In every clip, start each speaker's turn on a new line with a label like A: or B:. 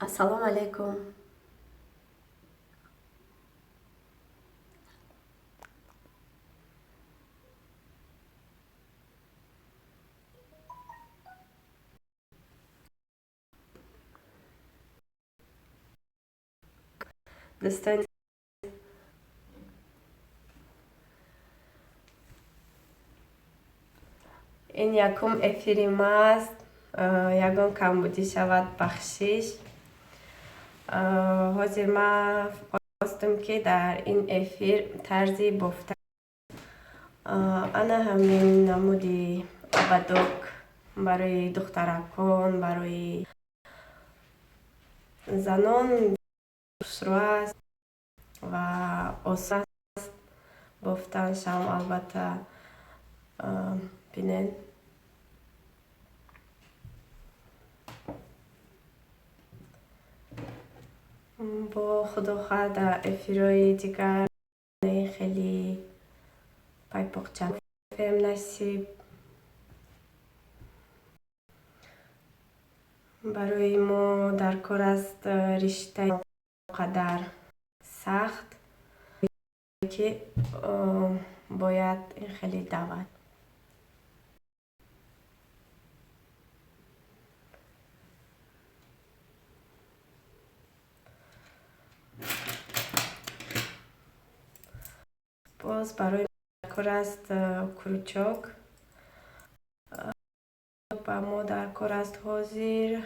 A: Ассалому алайкум. Дӯстони, ин якум эфири мааст. Ягон камбудӣ шавад, бахшиш. Ҳозир ман хостам, ки дар ин эфир тарзи бофта ана ҳамин намуди ободок барои духтаракон, барои занон хушрӯ аст ва осон аст бофтаншам, албатта. Бинед, бо худохоҳ дар эфирҳои дигар хеле пайпоқча насиб. Барои мо дар кор аст риштаи қадар сахт, ки бояд ин хеле давад. Боз барои кор аст крючок, ба мо дар кор аст ҳозир.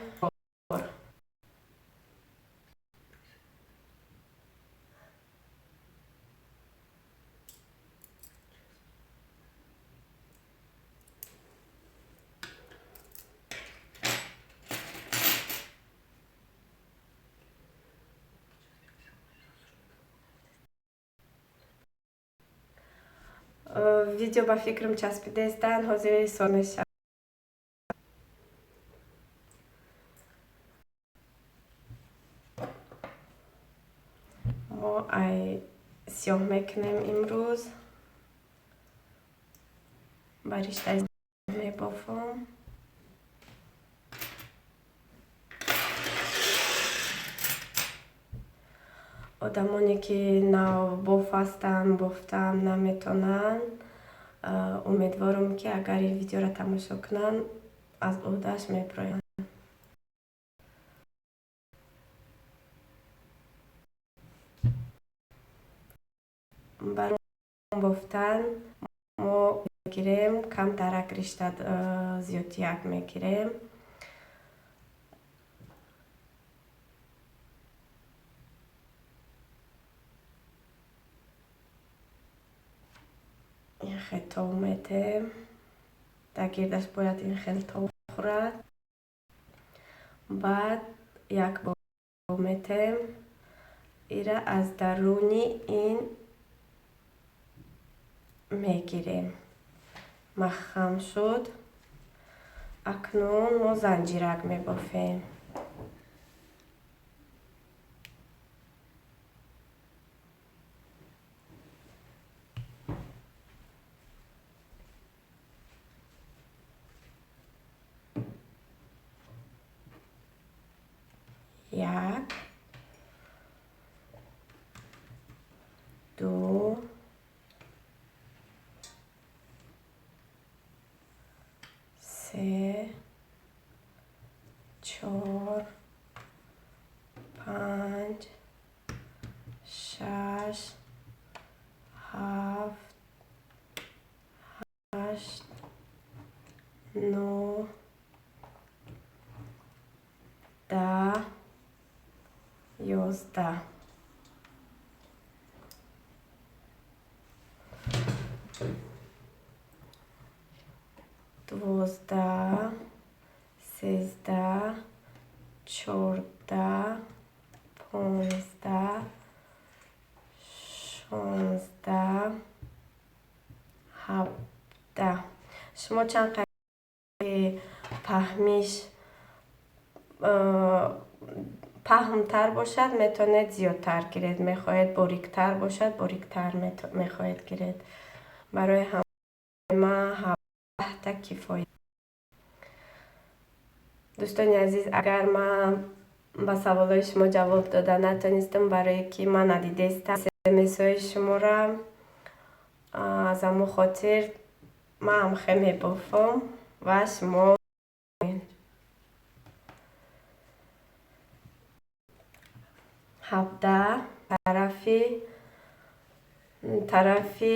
A: Видео ба фикрам часпидестан, ҳозир сон мешавад. Мо ай сиёҳ мекунем имрӯз, ба риштаи мебофам. Одамоне ки навбоф ҳастанд, бофтаам наметонанд, умедворам, ки агар ин видеоро тамошо кунанд, аз ӯҳдааш мебироянд. Барои бофтан мо мегирем камтарак ришта, зиёдтияк мегирем. Ин хел тов метем, дар гирдаш бояд ин хел тов хӯрад. Баъд як бор метем, ира аз даруни ин мегирем. Маҳкам шуд. Акнун мо занҷирак мебофем. Як, ду, се, чор, панҷ, шаш, ҳафт, ҳашт, нӯҳ, 10, 11. 12, 13, 14, 15, 16, 17. Шумо чанд паҳмиш паҳнтар бошад, метавонед зиёдтар гиред, мехоҳед бориктар бошад, бориктар мехоҳед гиред. Барои ҳама 17-та кифоя. Дӯстони азиз, агар ман Ба саволҳои шумо ҷавоб дода натонистам, барое ки ман надидестам смсҳои шуморо. Аз ҳамон хотир ман ҳам мебофам ва шумо 17 тарафи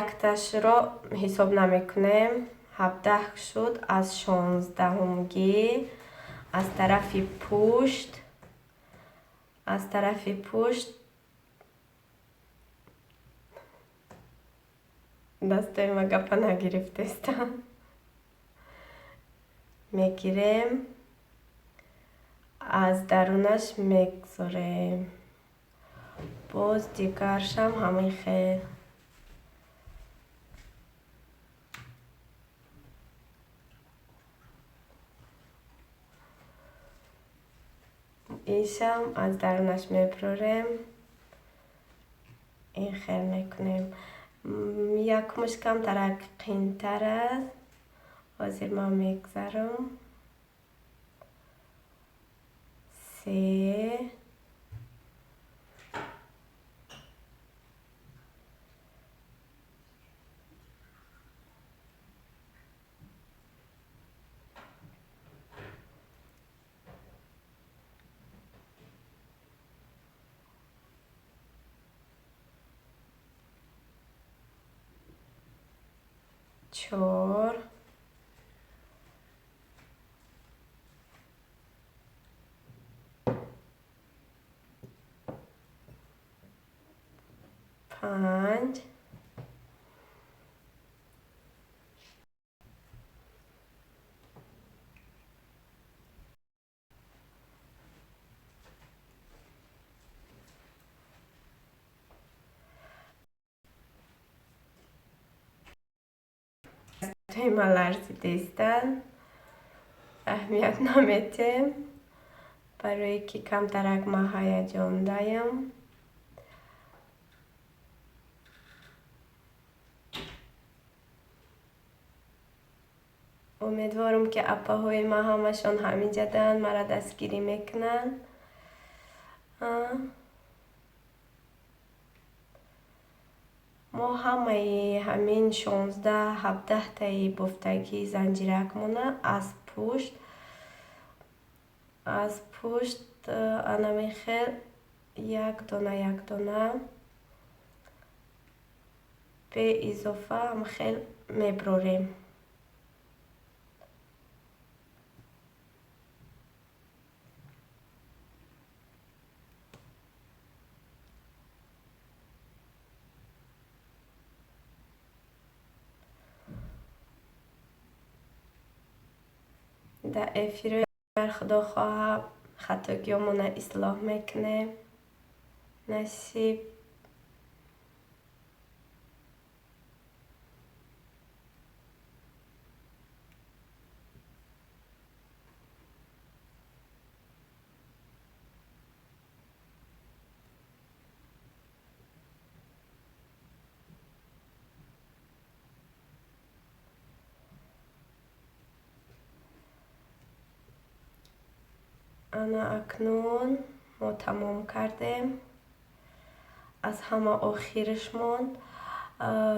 A: якташро ҳисоб намекунем. 17 шуд аз 16-умгӣ аз тарафи пушт, аз тарафи пушт дастои ма гапа нагирифтестам, мегирем, аз дарунаш мегзорем. Боз дигаршам ҳамин хел. Ишам аз дарунаш мебурорем, ин хел мекунем. Якумаш камтарак қиинтар аст. Ҳозир ман мегзарам. 3 4 5 ма ларзидестан, аҳамият наметем, барое ки камтарак ма ҳаяҷондаям. Умедворам, ки апаҳои ма ҳамашон ҳамиҷадаанд, маро дастгирӣ мекунанд. Мо ҳамаи ҳамин 16-17таи бофтагии занҷиракмона аз пушт анами хел як дона, як дона беизофа ҳамхел меброрем. Дар эфири худо хоҳа хатогиёмона ислоҳ мекунем, насиб. Ана акнун мо тамом кардем. Аз ҳама охириш монд.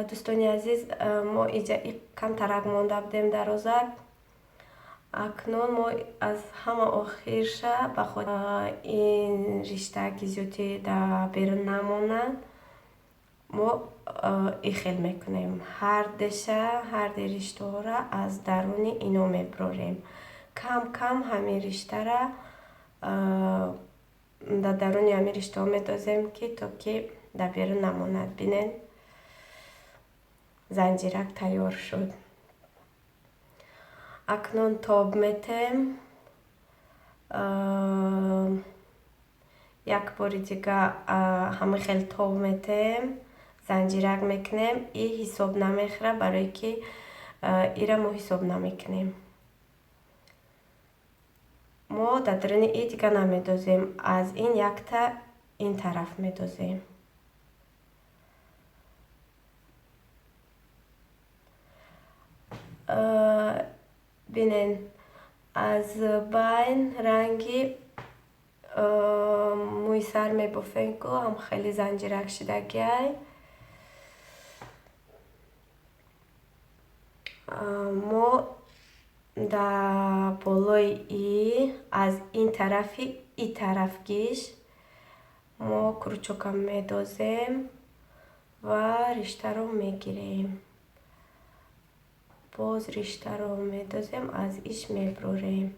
A: Дӯстони азиз, мо иҷа камтарак монда будем дарозак. Акнун мо аз ҳама охирша ба ин риштаки зиёдӣ дар берун намонад, мо ихел мекунем. Ҳардеша, ҳарди риштаҳоро аз даруни ино мебурорем. Кам кам ҳамин риштара дар даруни ҳамин риштаҳо медозем, ки то ки дар берун намонад. Бинед, занҷирак тайёр шуд. Акнун тоб метем. Як бори дига ҳамин хел тоб метем, занҷирак мекунем. И ҳисоб намехӯра, барое ки ира мо ҳисоб намекунем. Мо дар даруни и дига намедозем, аз ин якта ин тараф медозем. Бинен, Аз байн ранги мӯи сар мебофем, ку ҳам хеле занҷирак шидагиай. Мо дар болои и аз ин тарафи и тарафгиш мо крючока медозем ва риштаро мегирем. Боз риштаро медозем, аз иш мебурем.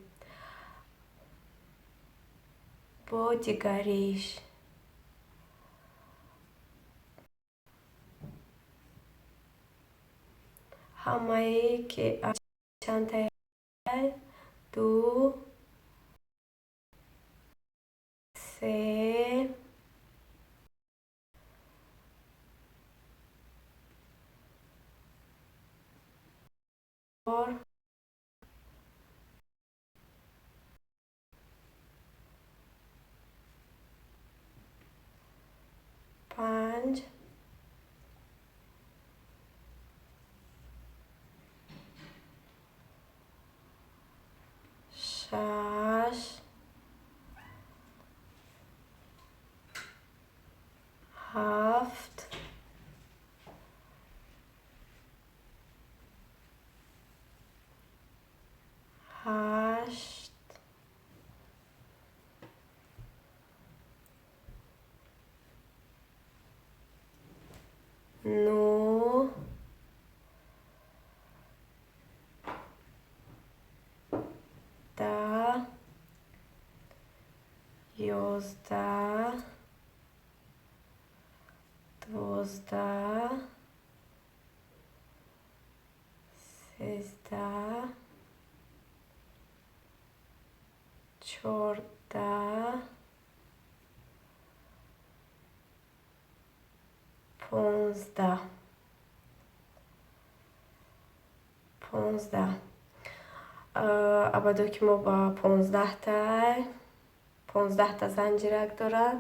A: Бо дигариш. Ҳамае ки чандтае 2, 3, 4, 5, 6, 7, 8, 9, 10, 11, 12, 13, 14, 15, 15. Абадо ки мо ба 15та занҷирак дорад.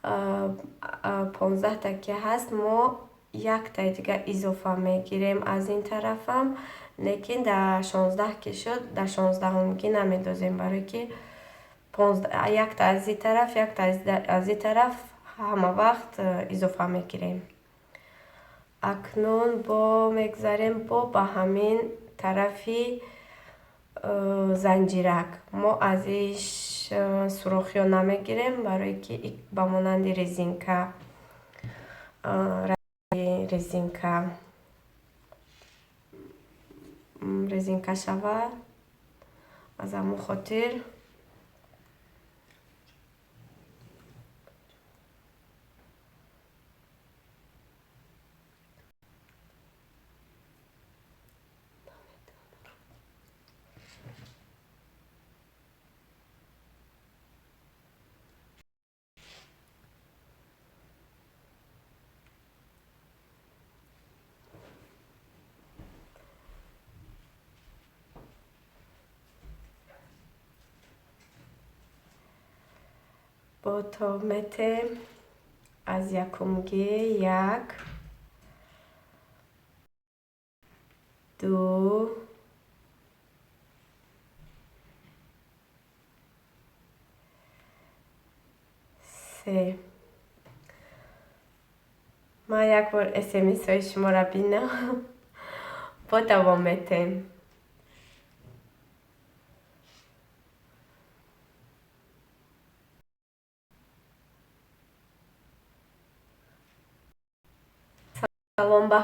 A: 15та ки ҳаст, мо яктаи дига изофа мегирем аз ин тарафам, лекин дар 16 ки шуд, дар 16-умгӣ намедозем, барое ки якта аз ин тараф, якта аз ин тараф ҳама вақт изофа мегирем. Акнун бо мегзарем бо ба ҳамин тарафи занҷирак. Мо аз иш сурохиё намегирем, барое ки ба монанди резинка шавад. Аз ҳамон хотир бо тоб метем аз якумгӣ 1, 2, 3. Ман як бор смсҳои шуморо бинам, бо давом метем. Салом ба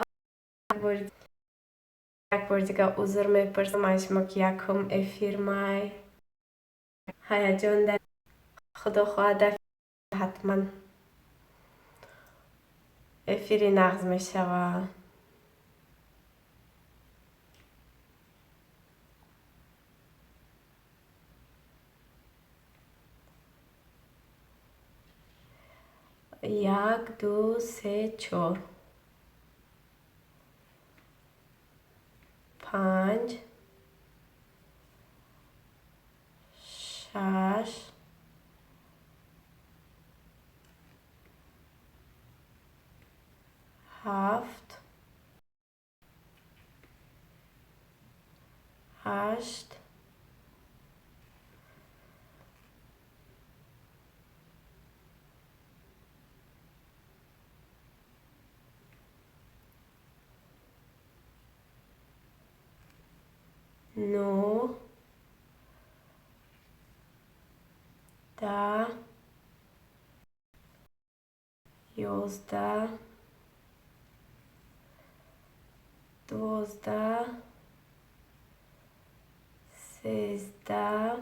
A: як бор дига узр мепурсам аз шумо, ки якум эфир май ҳаяҷон. Худо хоҳад, ҳатман эфири нағз мешавад. 1, 2, 3, 4, 5, 6, 7, 8, нӯҳ, 10, 11, 12, 13,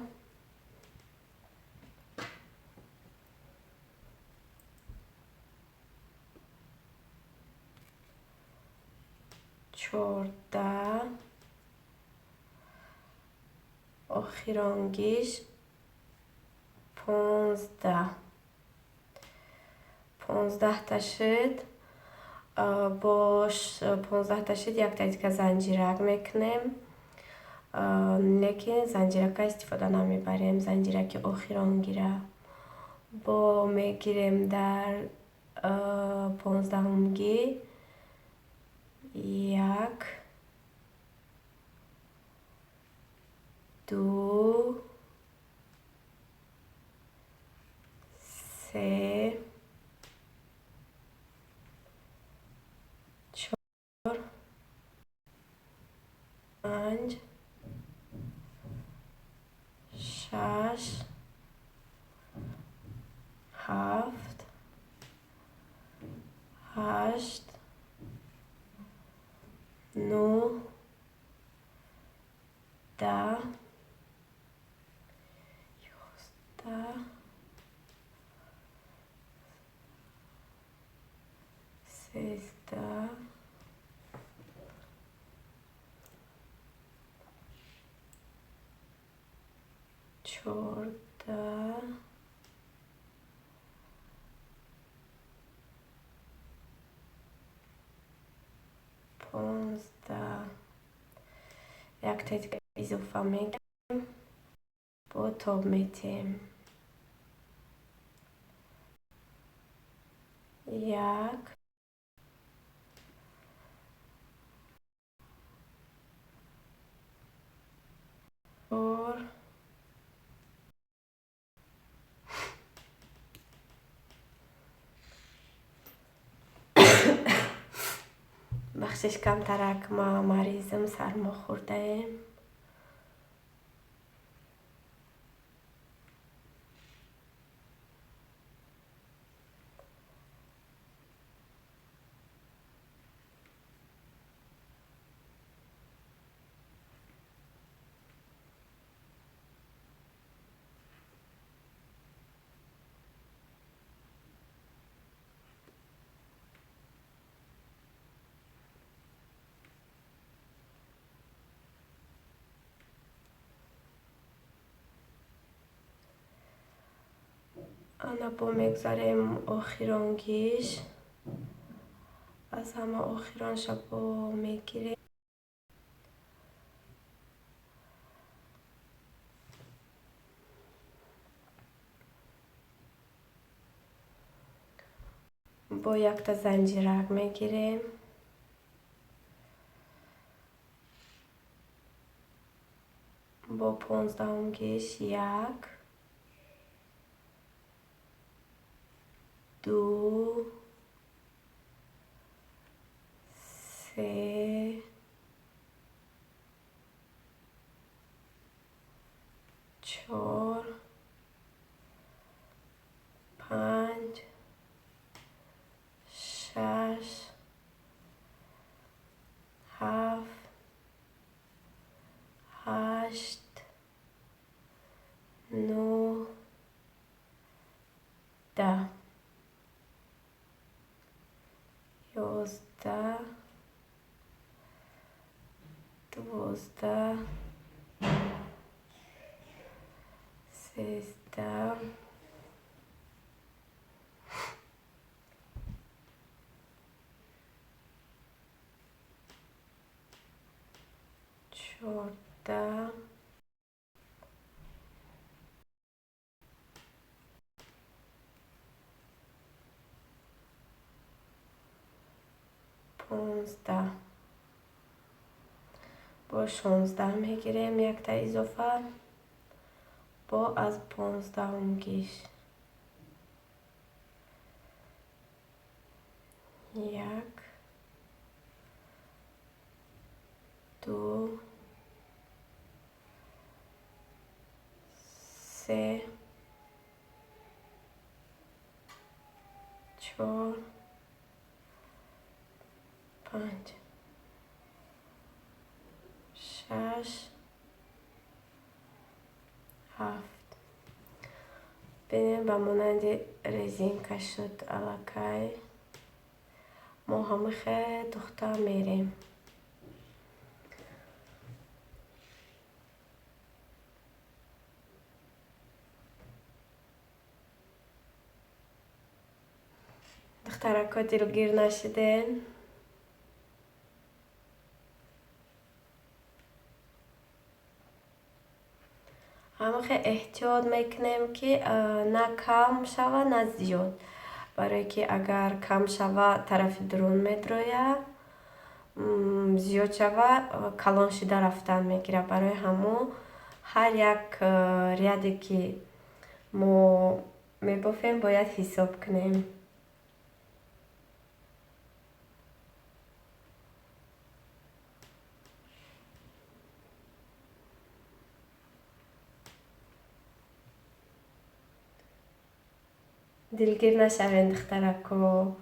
A: 14, охиронгиш 15. 15-та шуд. Бо 15-та шуд, якта дига занҷирак мекунем. Лекин занҷирака истифода намебарем, занҷираки охиронгира. Бо мегирем дар 15-умгӣ 1, 2, 3, 4, 5, 6, 7, 8, 9, 10, 11, 13, 14, 15. Якта дига изофа мегирем, бо тоб метиҳем. 1, 4, бахшиш, камтарак ма маризм, сармо хӯрдаем. Ана бо мегзарем охиронгиш. Аз ҳама охиронша бо мегирем. Бо якта занҷирак мегирем. Бо 15-умгиш 1, 2, 3, 4, 5, 6, 7, 8, 9, 10, 11, 12, 13, 14, 15. Бо 16 мегирем якта изофа, бо аз 15-умгиш 1, 2, Се, чор, панҷ, шаш, ҳафт. Бинем, ба монанди резинка шуд аллакай. Мо ҳамихе духта мерем. Духтарако, дилгир нашиден. Ҳамахе эҳтиёт мекунем, ки на кам шава, на зиёд, барое ки агар кам шава, тарафи дурун медрояд, зиёд шава, калон шида рафтан мегирад. Барои ҳамо ҳар як ряде ки мо мебофем, бояд ҳисоб кунем. Дилгир нашавед, духтарако.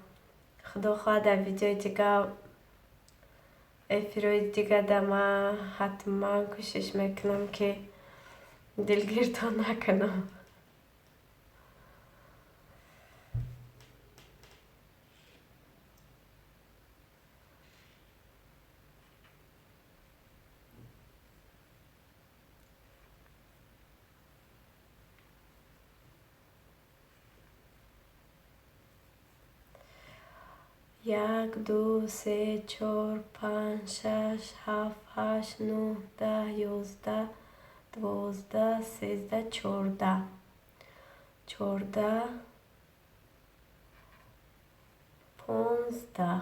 A: Худо хоҳад, дар видеои дига, эфирҳои дига да ман ҳатман кӯшиш мекунам, ки дилгиртон накунам. Як, ду, се, чор, панҷ, шаш, ҳафт, ҳашт, нӯҳ, 10, 11, 12, 13, 14, 14, 15.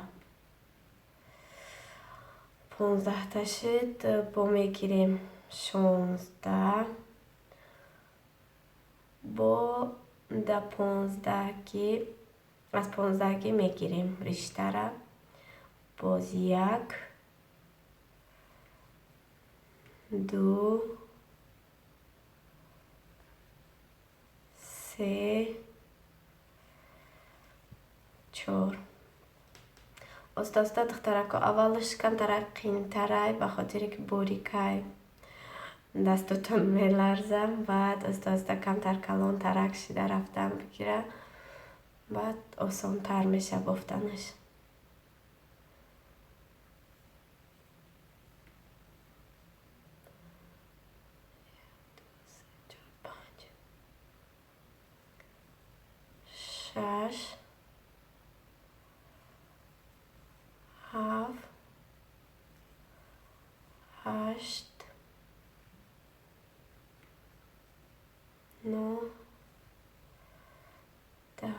A: 15та шуд. Бо мегирем 16, бо да 15ги, аз 15ги мегирем риштара. Боз як, ду, се, чор. Оста оста, духтарако. Аввалаш камтарак қиинтарай, ба хотире ки борикай, дастотон меларзам. Баъд оста оста камтар калонтарак шида рафтан бигира, баъд осонтар меша бофтанаш. Шаш, ҳафт, ҳашт, нӯҳ, 10,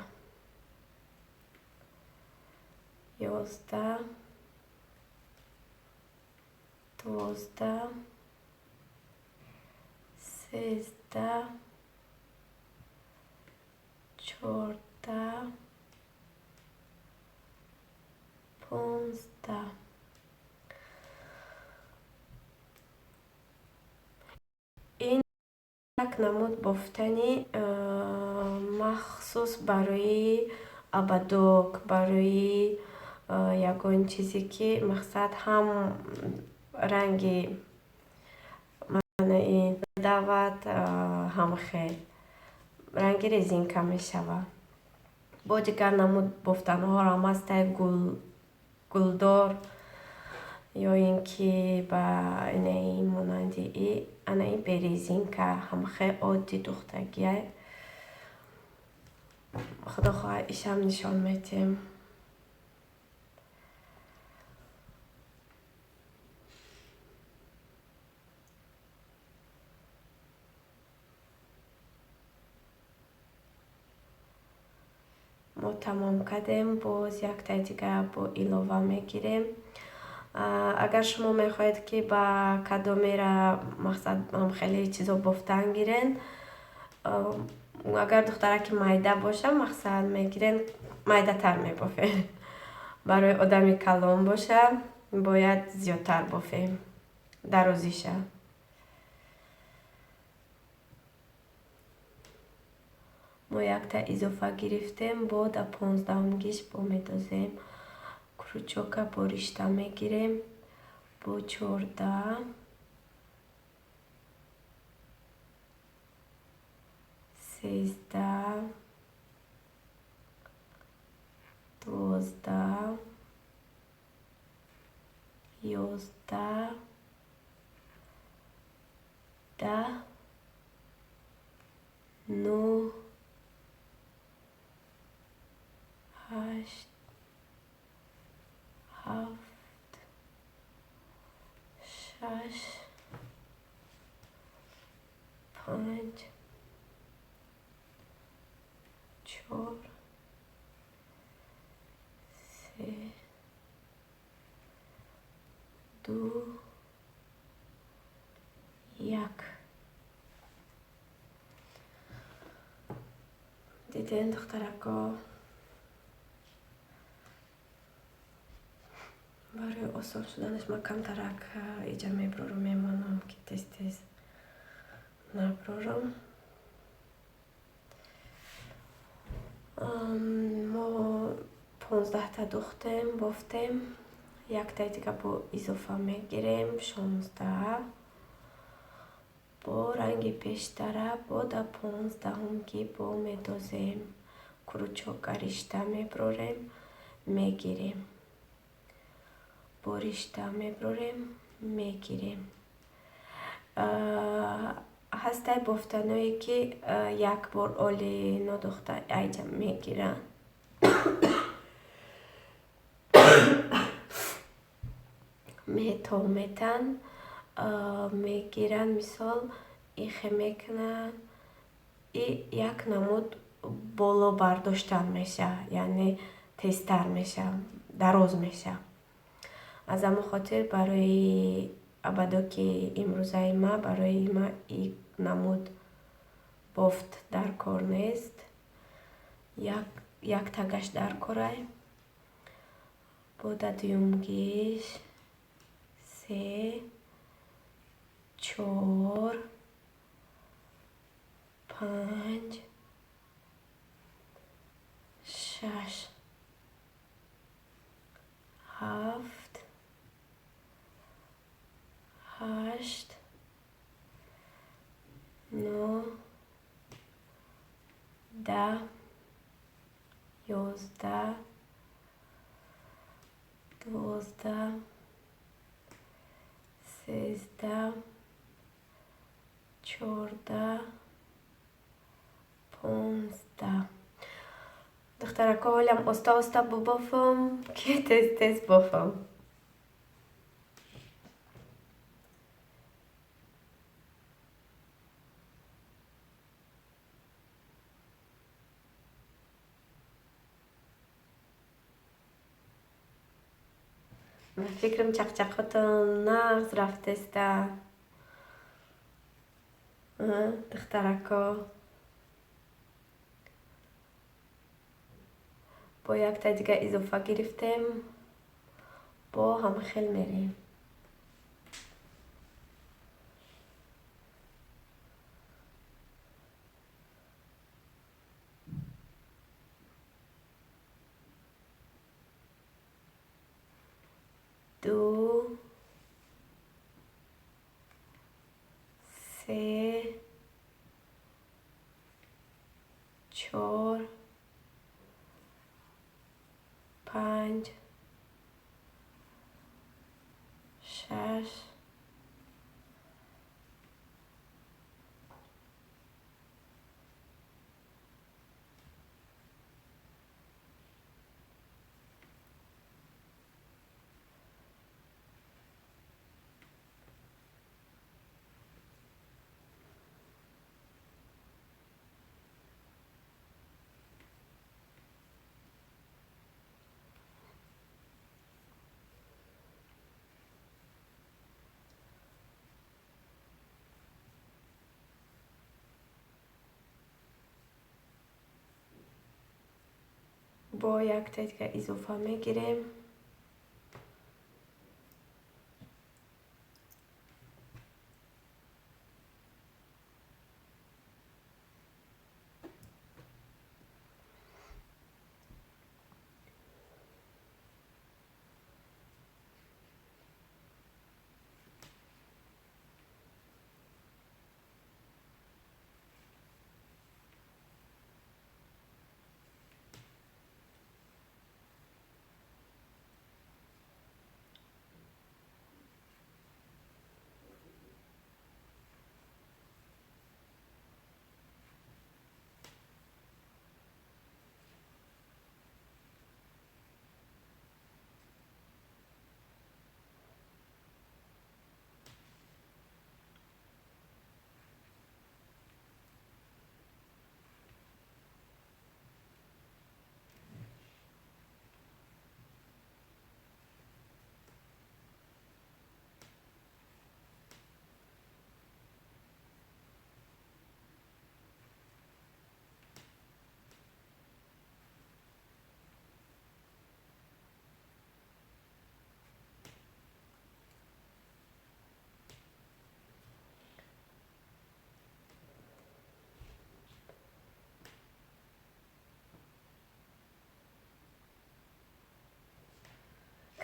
A: 11, 12, 13, 14, 15. Ин як намуд бофтани махсус барои ободок, барои ягон чизе ки мақсад ҳам ранги мана ин давад, ҳам хел ранги резинка мешавад. Бо дигар намуд бофтанҳоам ҳастай, гулдор ё ин ки ба инаи монанди и ана ин березинка, ҳамхел оддӣ духтагиай. Худо хоҳад, ишам нишон медиҳем. Мо тамом кардем, боз яктаи дигар бо илова мегирем. Агар шумо мехоҳед, ки ба кадомера мақсад хеле чизо бофтан гирен, агар духтараки майда боша, мақсад мегирен, майдатар мебофем. Барои одами калон боша, бояд зиёдтар бофем дарозиша. Мо якта изофа гирифтем, бо да 15-умгиш бо медозем. Крючока бо ришта мегирем, бо 14, 13, 12, 11, 10, 9, 8, 7, 6, 5, 4, 3, 2, 1. Диден, духтарако, барои осон шуданаш ман камтарак иҷа меброрам, мемонам, ки тез тез наброрам. Мо 15та духтем, бофтем, яктаи дига бо изофа мегирем, 16. Бо ранги пештара бо да 15-умгӣ бо медозем. Крючока ришта меброрем, мегирем. Бо ришта меброрем, мегирем. Ҳастай бофтаное, ки як бор оли нодухта айҷа мегиранд. Метометан, мегиранд, мисол ихе мекунанд. И як намуд боло бардоштан мешавад, яъне тезтар мешавад, дароз мешавад. Аз ҳамон хотир барои абадоки имрӯзаи ма, барои ма и намуд бофт дар кор нест. Як тагаш дар корай. Бо да дуюмгиш 3, 4, 5, 6, 7, 8, 9, 10, 11, 12, 13, 14, 15. Духтарако, ҳолям оста оста бубофам, ки тез тез бофам. Ба фикрам, чақчақотон нағз рафтеста, духтарако. Бо якта дига изофа гирифтем, бо ҳама хел мерем. 2, 3, 4, 5, 6, Бо якта дига изофа мегирем.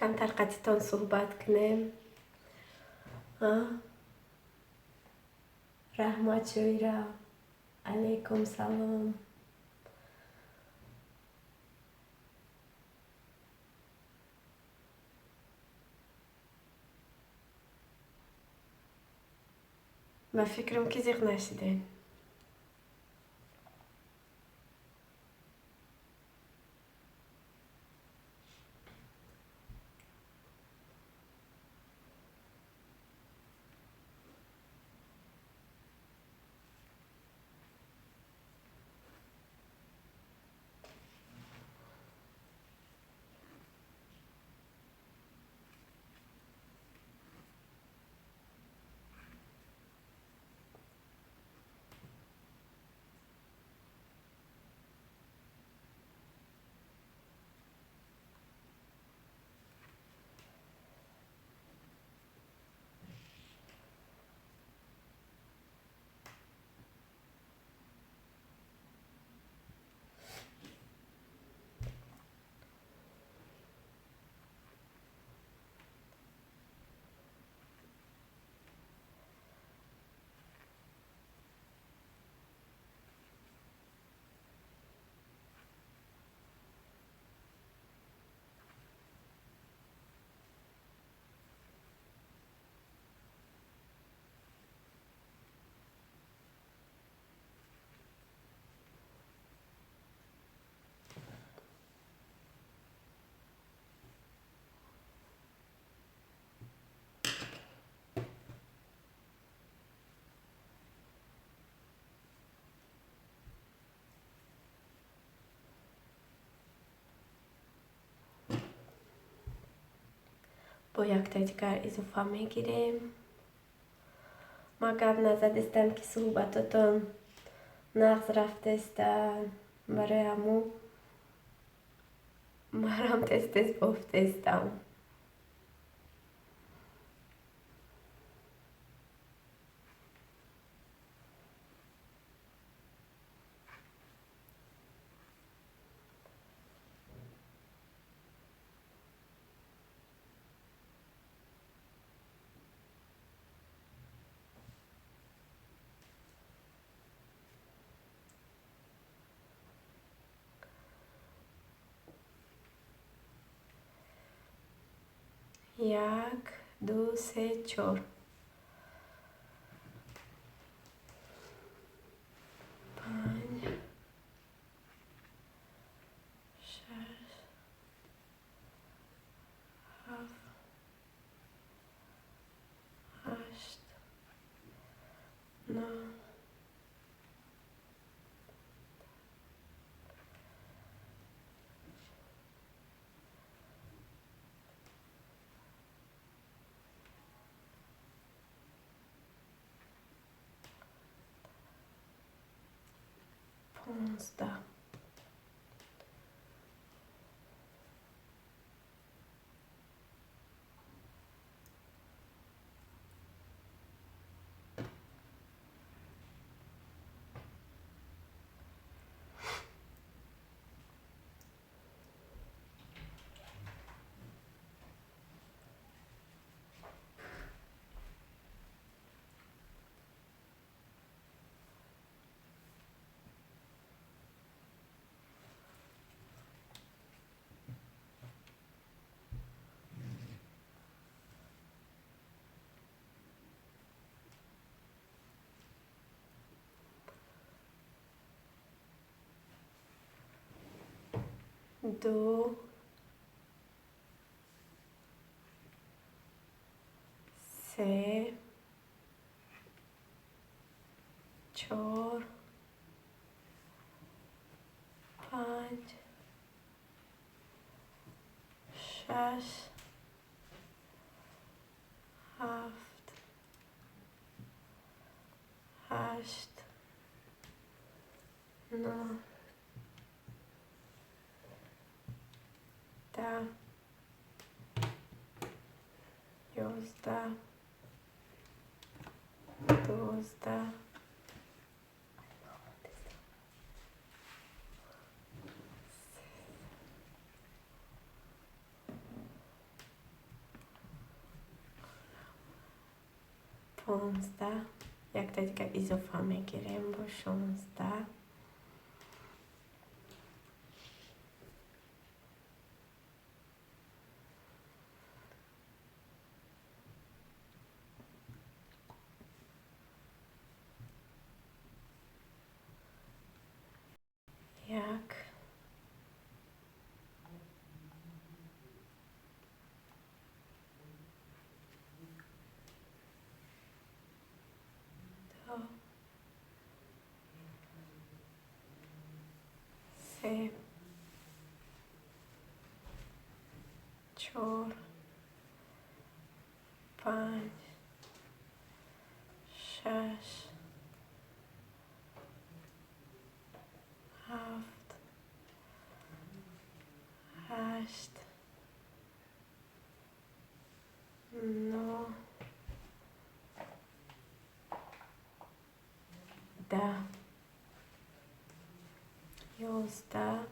A: Камтар қатитон суҳбат кунем. Раҳмат, Шоира. Алайкум салом. Ба фикрам, ки зиқ нашидем. Бо якта дигар изофа мегирем. Ма гап назадистам, ки суҳбатотон нағз рафтестан. Барои ҳамун марам тез тез бофтестам. Як, ду, се, чор, панҷ, шаш, ҳафт, ҳашт, нӯҳ, 15. Ду, се, чор, панҷ, шаш, ҳафт, ҳашт, нӯҳ, 10, 11, 12, 15, якта дига изофа мегирем бо 16. Як, ду, се, чор, панҷ, шаш, ҳафт, ҳашт, нӯҳ, 10, 11,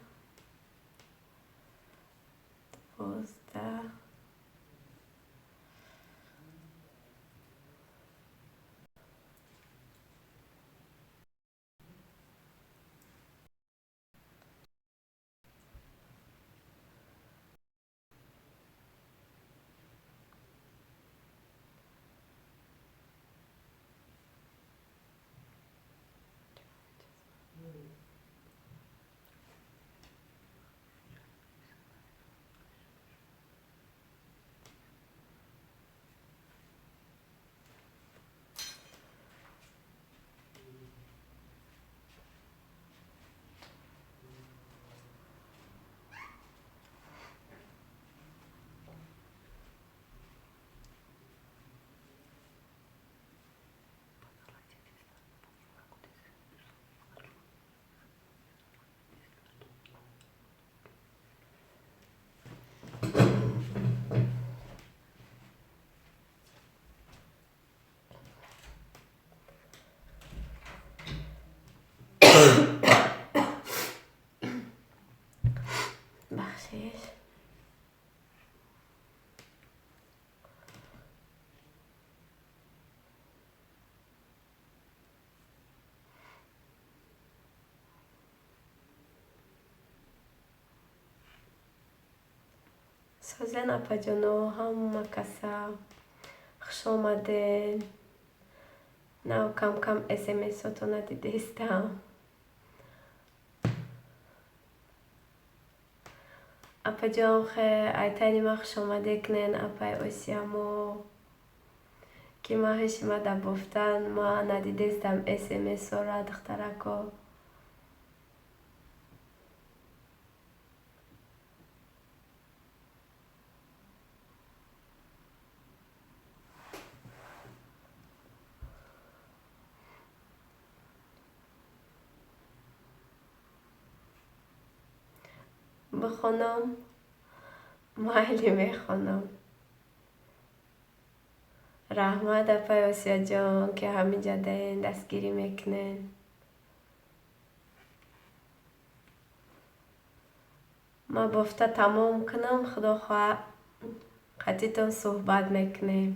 A: 12, Бахшиш. Созен, апаҷоно, ҳама каса хуш омаден. Нав кам-кам смсотона дидестам. Апаҷон, хе айтани ма хуш омаде кунен, апай Осиямо, ки ма ҳеши ма да бофтан ма надидестам смсора, духтарако. Бихонам? Майли, мехонам. Раҳмат, апай Осияҷон, ки ҳаминҷа даен, дастгирӣ мекунен. Ма бофта тамом кунам, худо хоҳа, қатитон суҳбат мекунем,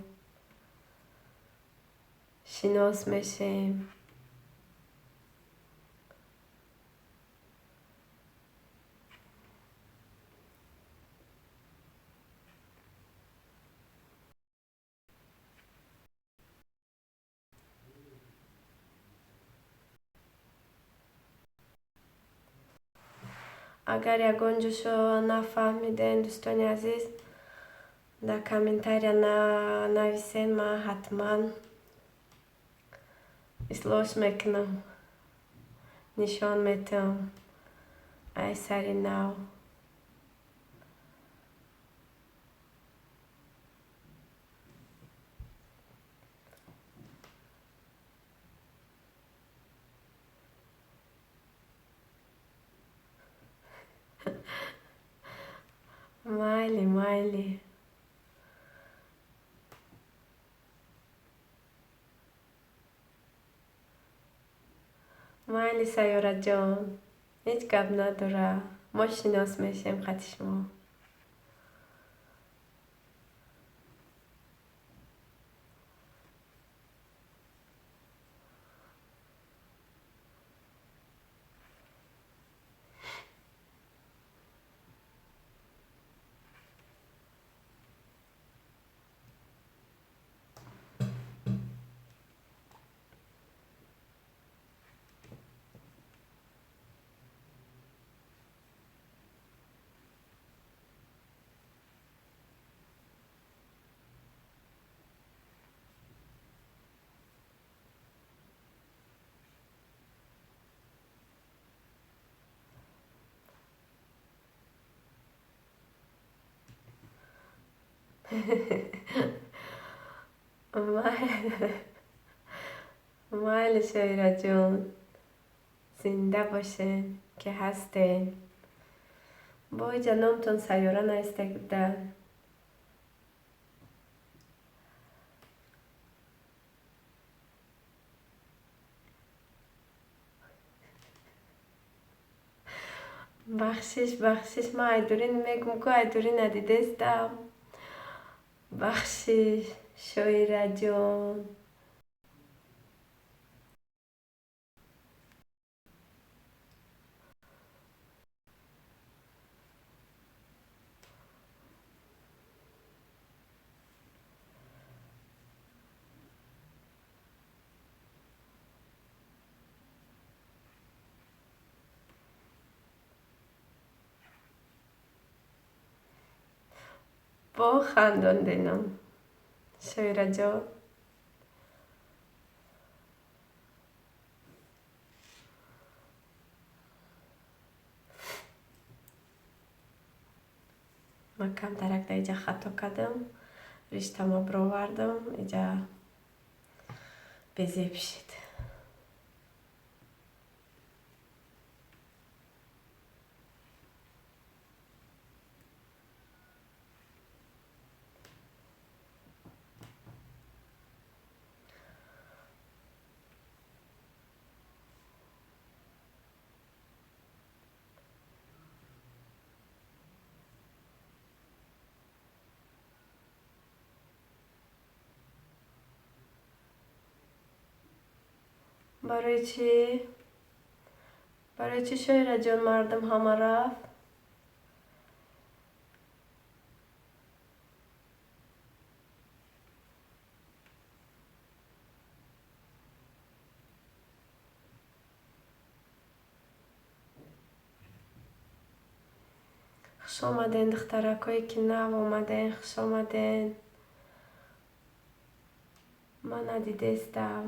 A: шинос мешем. Агар ягон ҷошо нафаҳмиден, дӯстони азиз, дар комментария нависен, ман ҳатман ислоҳш мекунам, нишон метиҳам ай сари нав. Майли, майли. Майли, Сайёраҷон, ҳеҷ гап надора, мо шинос мешем қати шумо. Майли, Шоираҷон, зинда бошен, ки ҳастен. Бо иҷа номтон Сайёра наистаг буда. Бахшиш, бахшиш, ман айдурӣ мегум ку, айдурӣ надидестам. Бахшиш, Шоираҷон. Бо хандонденам, Шоираҷон. Ман камтарак дар иҷа хато кардам, риштама бировардам, иҷа безеб шид. Барои чӣ? Барои чӣ, Шоираҷон, мардум ҳама рафт? Хуш омаден, духтаракое ки нав омаден, хуш омаден. Ман надидестам.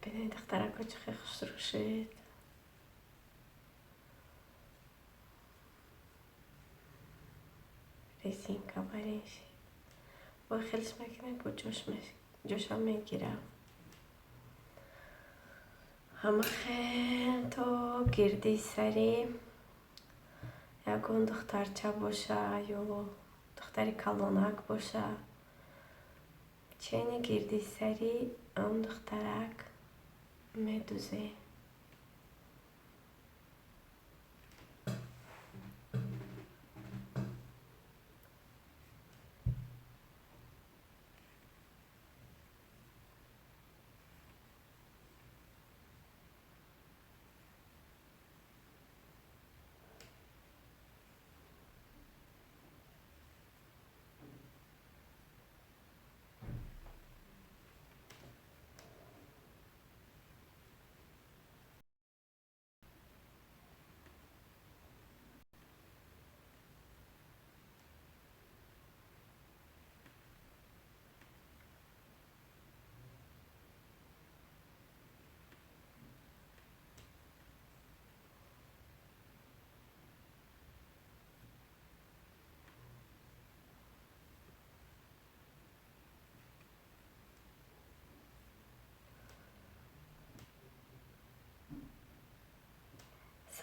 A: Бинед, духтарако, чӣ хел хушрӯ шид. Резинка барин шид. Бо хелш мекунем, бо ҷошам мегирам. Ҳама хел то гирди сари ягон духтарча боша ё духтари калонак боша. Чени гирди сари он духтарак медузем.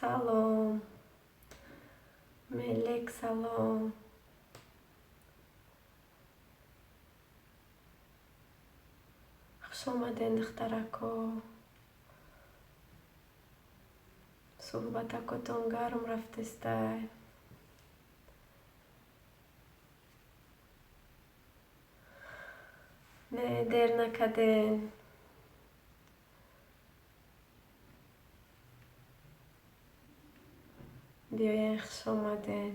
A: Салом, Мелек, салом. Хуш омаден, духтарако. Суҳбатакотон гарм рафтестай. Не, дер накарден. Биёен, хуш омаден.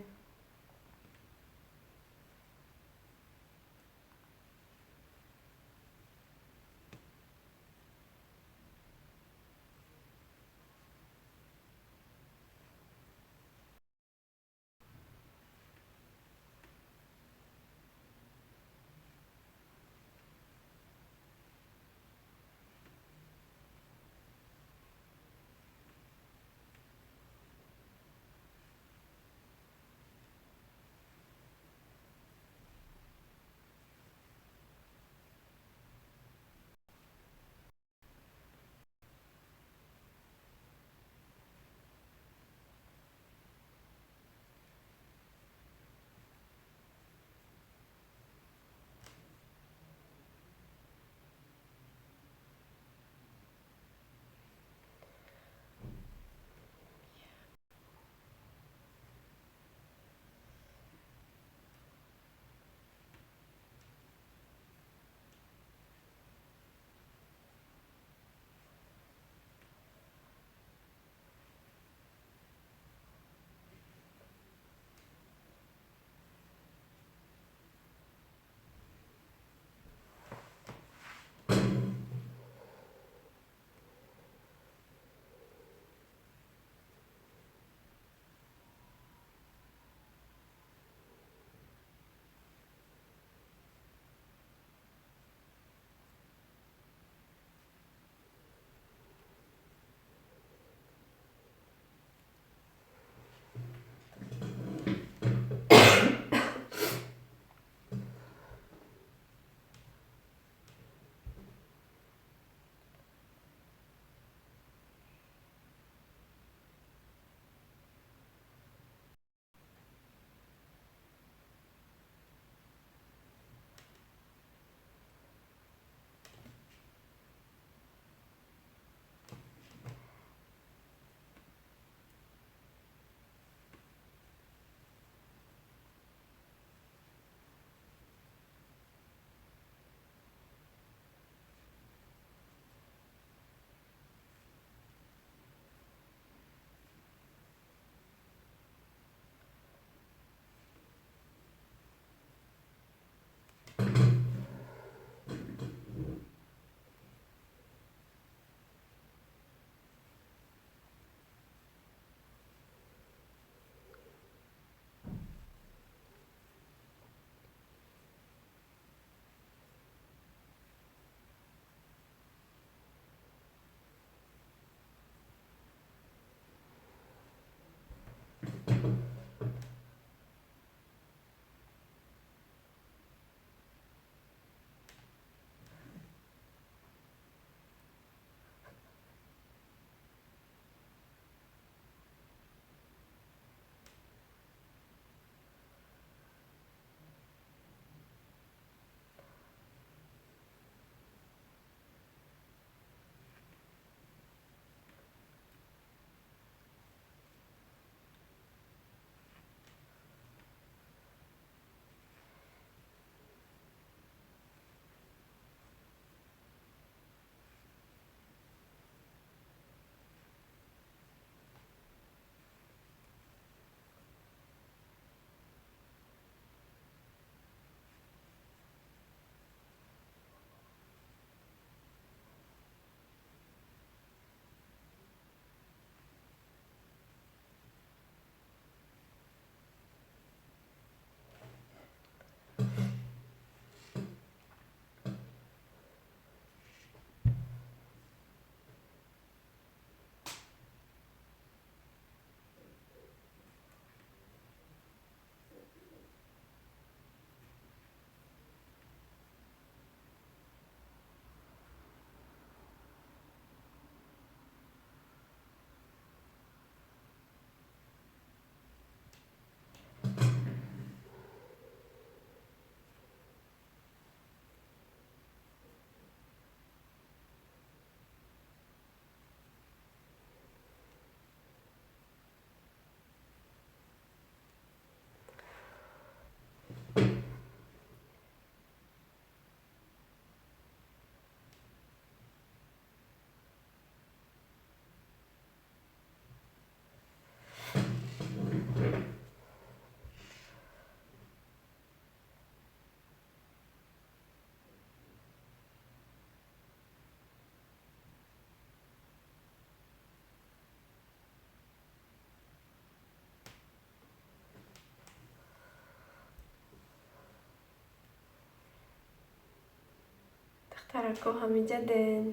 A: Духтарако, ҳамиҷа ден.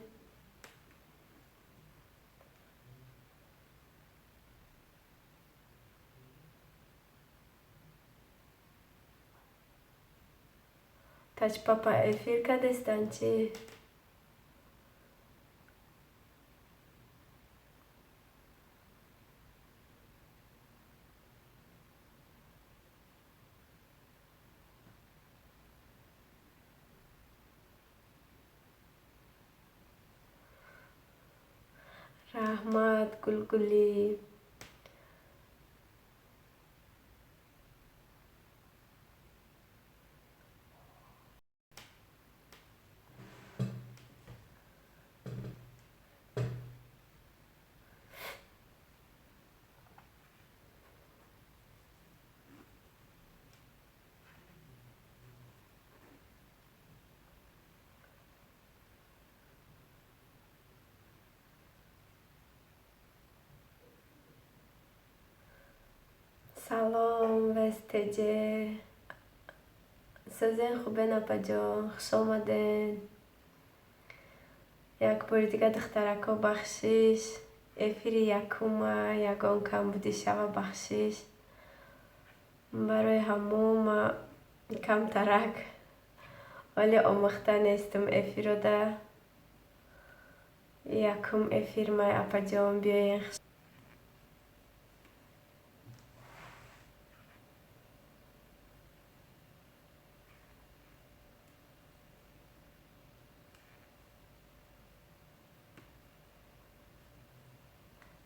A: Таҷпапа эфир кардестан чӣ? Раҳмат, Гулгулӣ. Салом, Вестеҷе. Созен, хубен, апаҷон? Хуш омаден. Як бори дига, духтарако, бахшиш. Эфири якума, ягон камбудӣ шава, бахшиш. Барои ҳамон ма камтарак вале омӯхта нестам эфирода. Якум эфир май, апаҷон, биёен.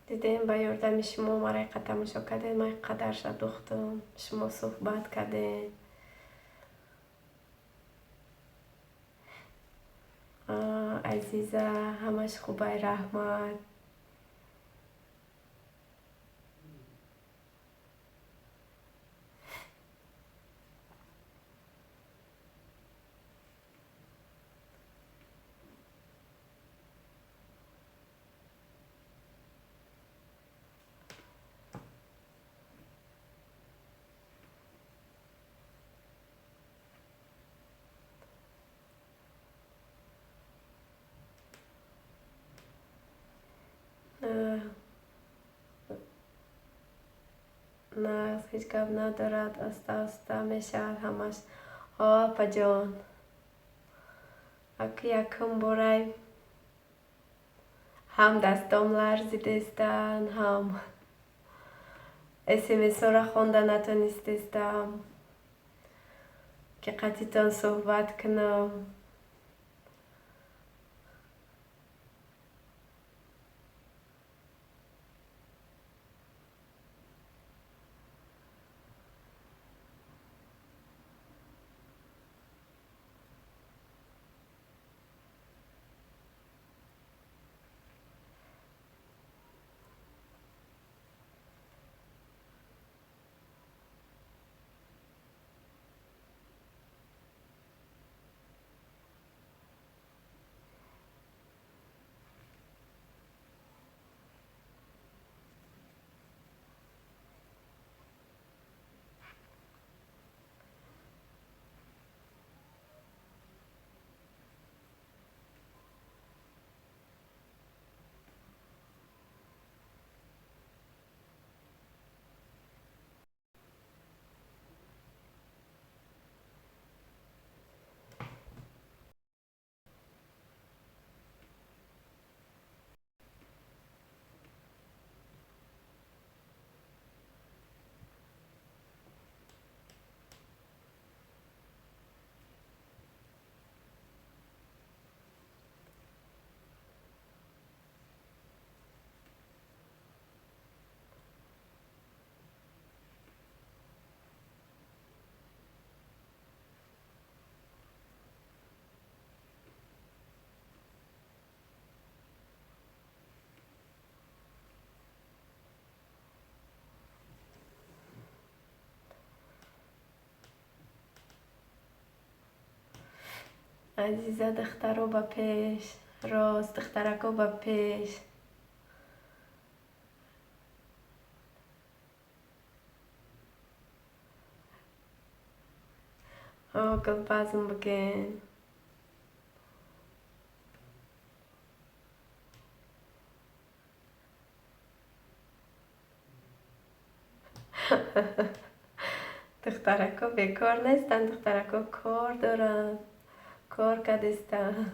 A: Дидем, ба ёрдами шумо мара иқа тамошо кардем, ман қадарша духтам, шумо суҳбат кардем. Азиза, ҳамаш хубай, раҳмат. Нағз, ҳеҷ гап надорад, оста оста мешавад ҳамаш. О, апаҷон, аки якум борай ҳам дастом ларзидестан, ҳам смсҳоро хонда натонистестам, ки қатитон суҳбат кунам. Азиза, духтаро ба пеш, рост, духтарако ба пеш. Гулбазм бигин. Духтарако бекор нестанд, духтарако кор доранд, кор кардистанд.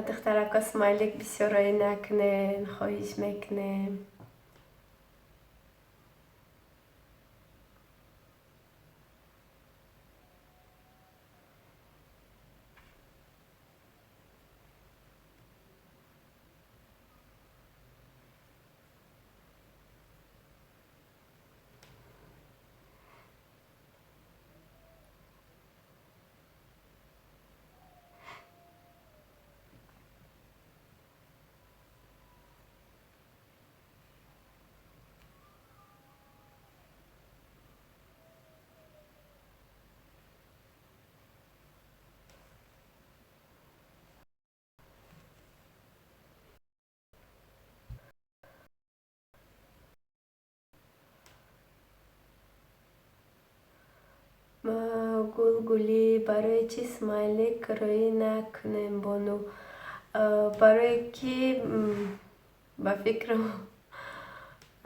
A: Духтарако, смайлик бисёр роӣ накунен, хоҳиш мекунем. Гулгулӣ, барои чӣ смайлик роӣ накунем, бону? Барое ки, ба фикрам,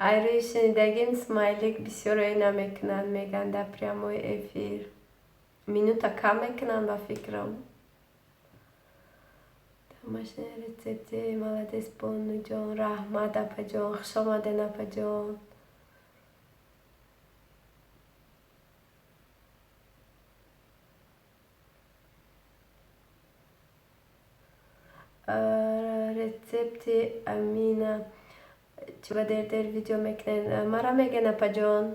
A: айрӯи шунидагим, смайлик бисёр роӣ намекунанд, мегӯянд, дар прямой эфир минута кам мекунанд, ба фикрам. Тамошои рецепти, молодец, бонуҷон, раҳмат, апаҷон, хушомаден, апаҷон. Рецепти Амина чиба дер дер видео мекунен, мара мегӯен, апаҷон.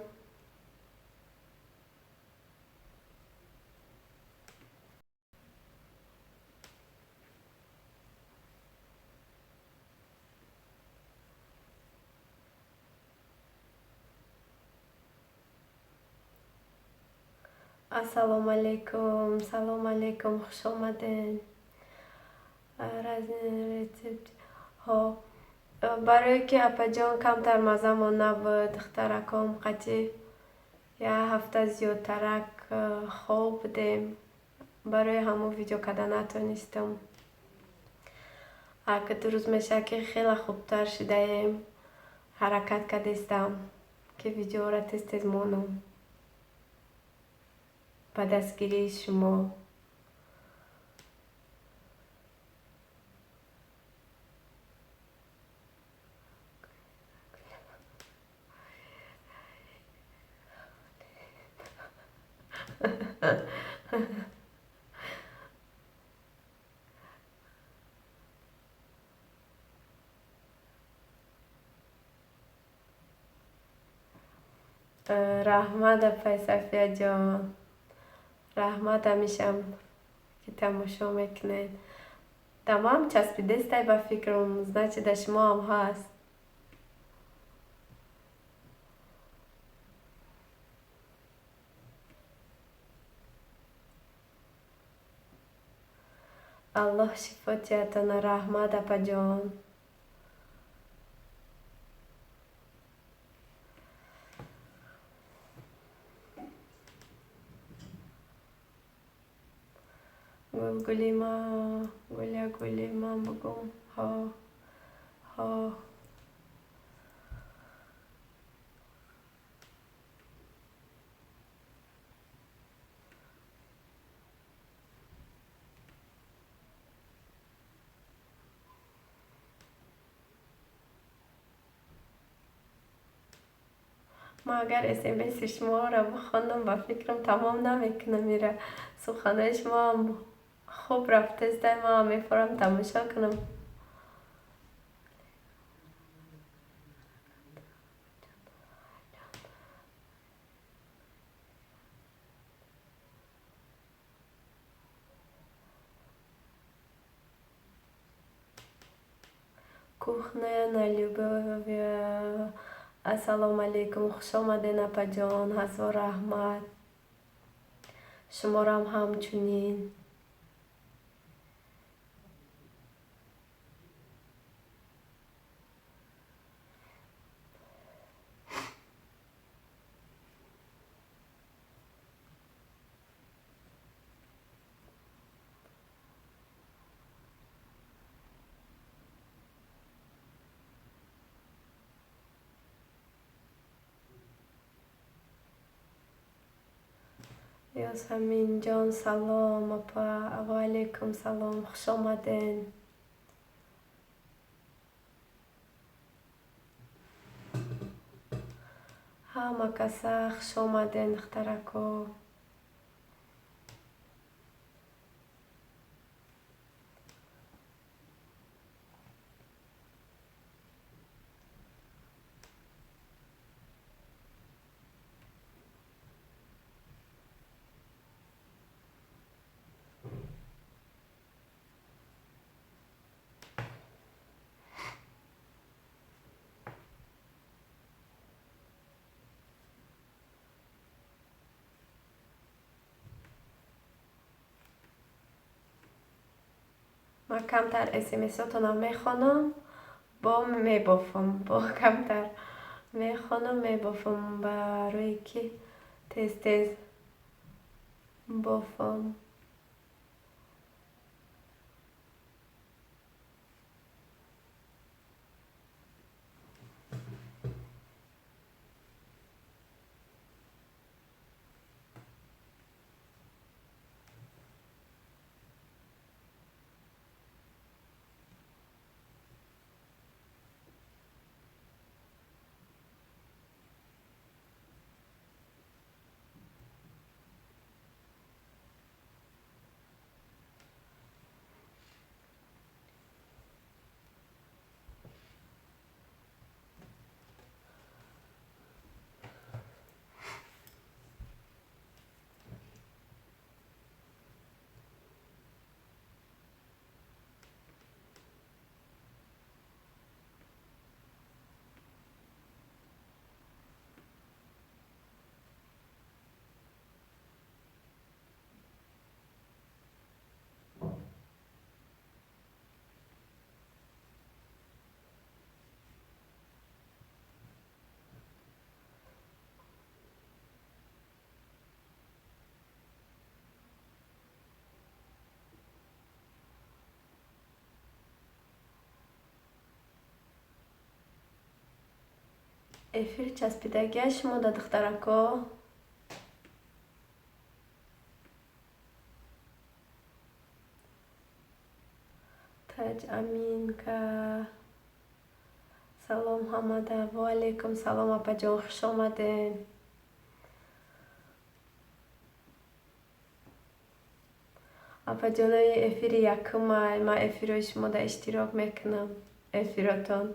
A: Ассалому алайкум, салому алайкум, хушомаден. Рецепт ҳо, барое ки, апаҷон, камтар маззамон набуд, духтараком қатъи як ҳафта зиёдтарак хоб будем, барои ҳамон видео карда натонистам. Ака 2 рӯз мешавад, ки хеле хубтар шидаем, ҳаракат кардистам, ки видеоро тез тез монам, ба дастгирии шумо. Раҳмат, апай Сафияҷон, раҳмат ҳамешам, ки тамошо мекунед. Тамом часпидестай, ба фикрам, значит, да шумоам ҳаст. Аллоҳ шифо диҳатона, раҳмат, апаҷон. Гулгулима, гуля, гули, ман бугум, ҳо, ҳо. Ман агар смси шуморо бихонам, ба фикрам, тамом намекунам ира. Суханои шумоам хуб рафтестай, ман мефорам тамошо кунам. Кухня на любовь. Ассалому алайкум, хуш омадед, апаҷон, ҳазор раҳмат. Шуморам ҳамчунин. Ёсаминҷон, салом, апа. Ва алайкум салом, хуш омадед. Ҳама каса хуш омадед, духтарако. Ман камтар смсотонам мехонам, бо мебофам, бо камтар мехонам, мебофам, барое ки тез тез бофам. Эфир часпидагия шумо да, духтарако? Таҷ Аминка, салом ҳамада. Ва алайкум салом, апаҷон, хуш омадед. Апаҷонои эфири якумай, ман эфирҳои шумода иштирок мекунам. Эфиротон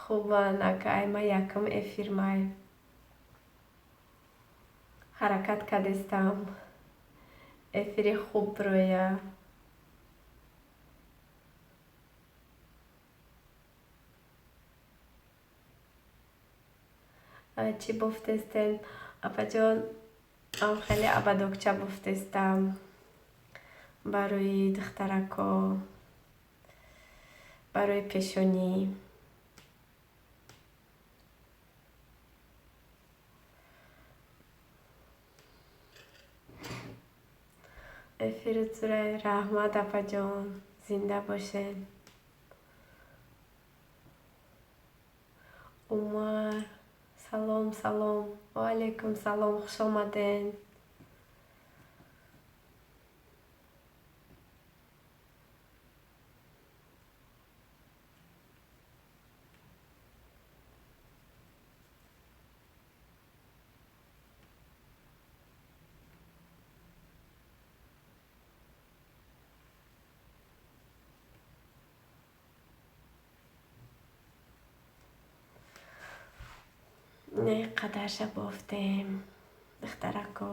A: хубанд, акай, ман якум эфирмай. Ҳаракат кардестам. Эфири хуб рӯя. Чӣ бофтестен, апаҷон? Ам хеле ободокча бофтестам барои духтарако, барои пешонӣ. Эфири зурай, раҳмат, апаҷон, зинда бошед. Умар, салом, салом. Ва алайкум салом, хуш омадед. Не қадарша бофтем, духтарако.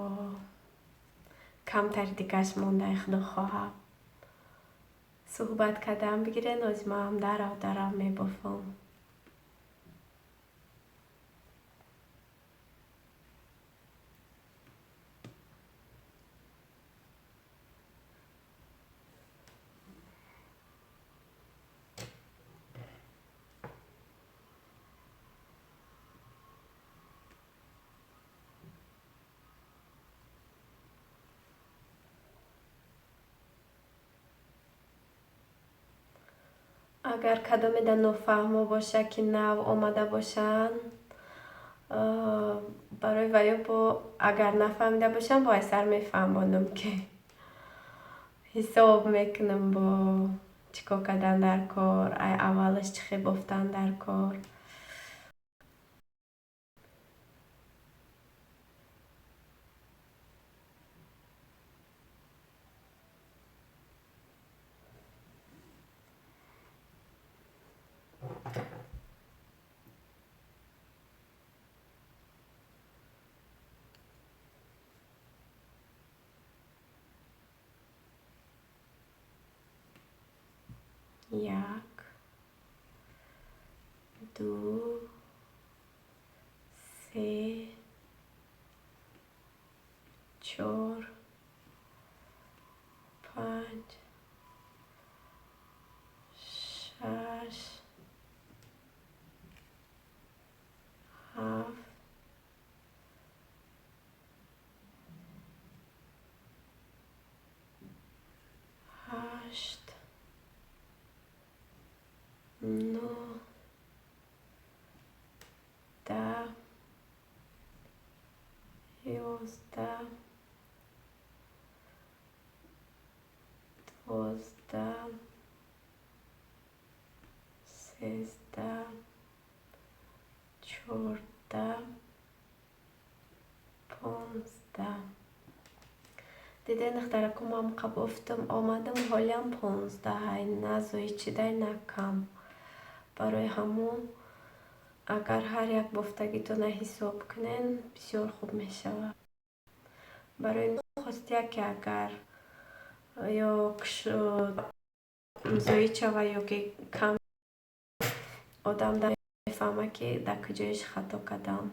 A: Камтар дигаш монда, худо хоҳад. Суҳбат кардан бигирен, ози ман дарав дарав мебофам. Агар кадоме дар нофаҳмо боша, ки нав омада бошанд, барои ваё бо агар нафаҳмида бошам, бо айсар мефаҳмонам, ки ҳисоб мекунам бо чӣ кор кардан дар кор, ай аввалаш чӣ хел бофтан дар кор. Як, ду, се, чор, панҷ, шаш, ҳафт, ҳашт, нӯҳ, 10, 11, 12, 13, 14, 15. Дидед, духтараку, ман бофтам омадам, ҳолиам 15, на зоид шидай, на кам. Барои ҳамон агар ҳар як бофтагитона ҳисоб кунен, бисёр хуб мешавад. Барои хостия, ки агар ё зоид шава, ё ки кам, одам мефаҳма, ки дар куҷояш хато кардам.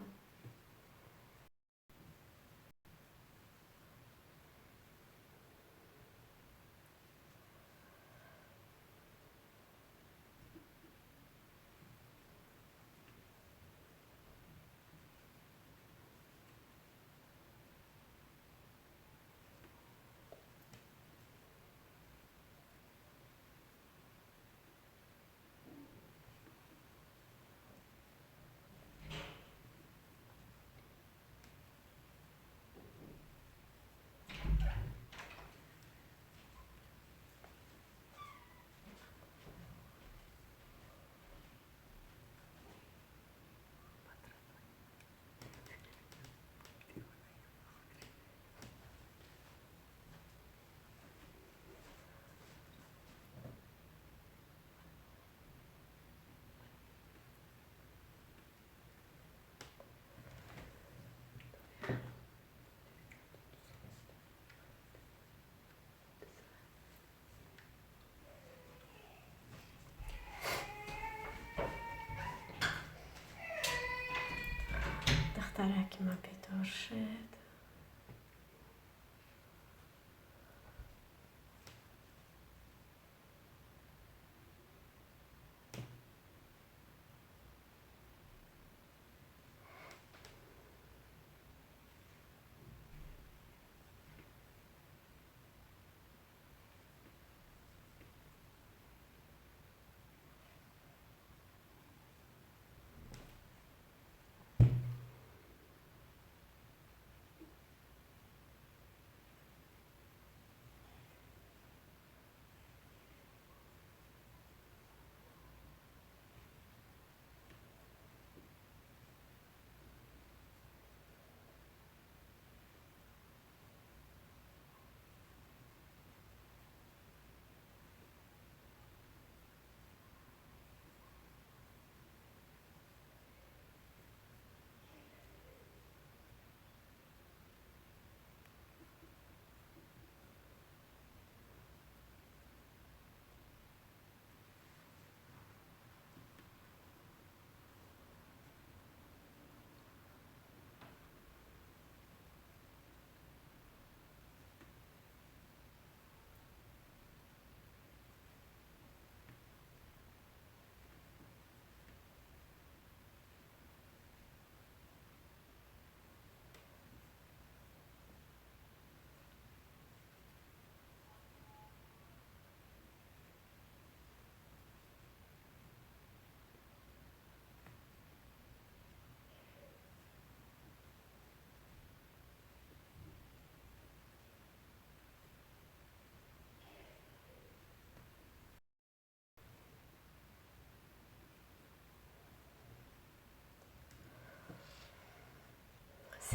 A: Духтараки ма бедор шуд.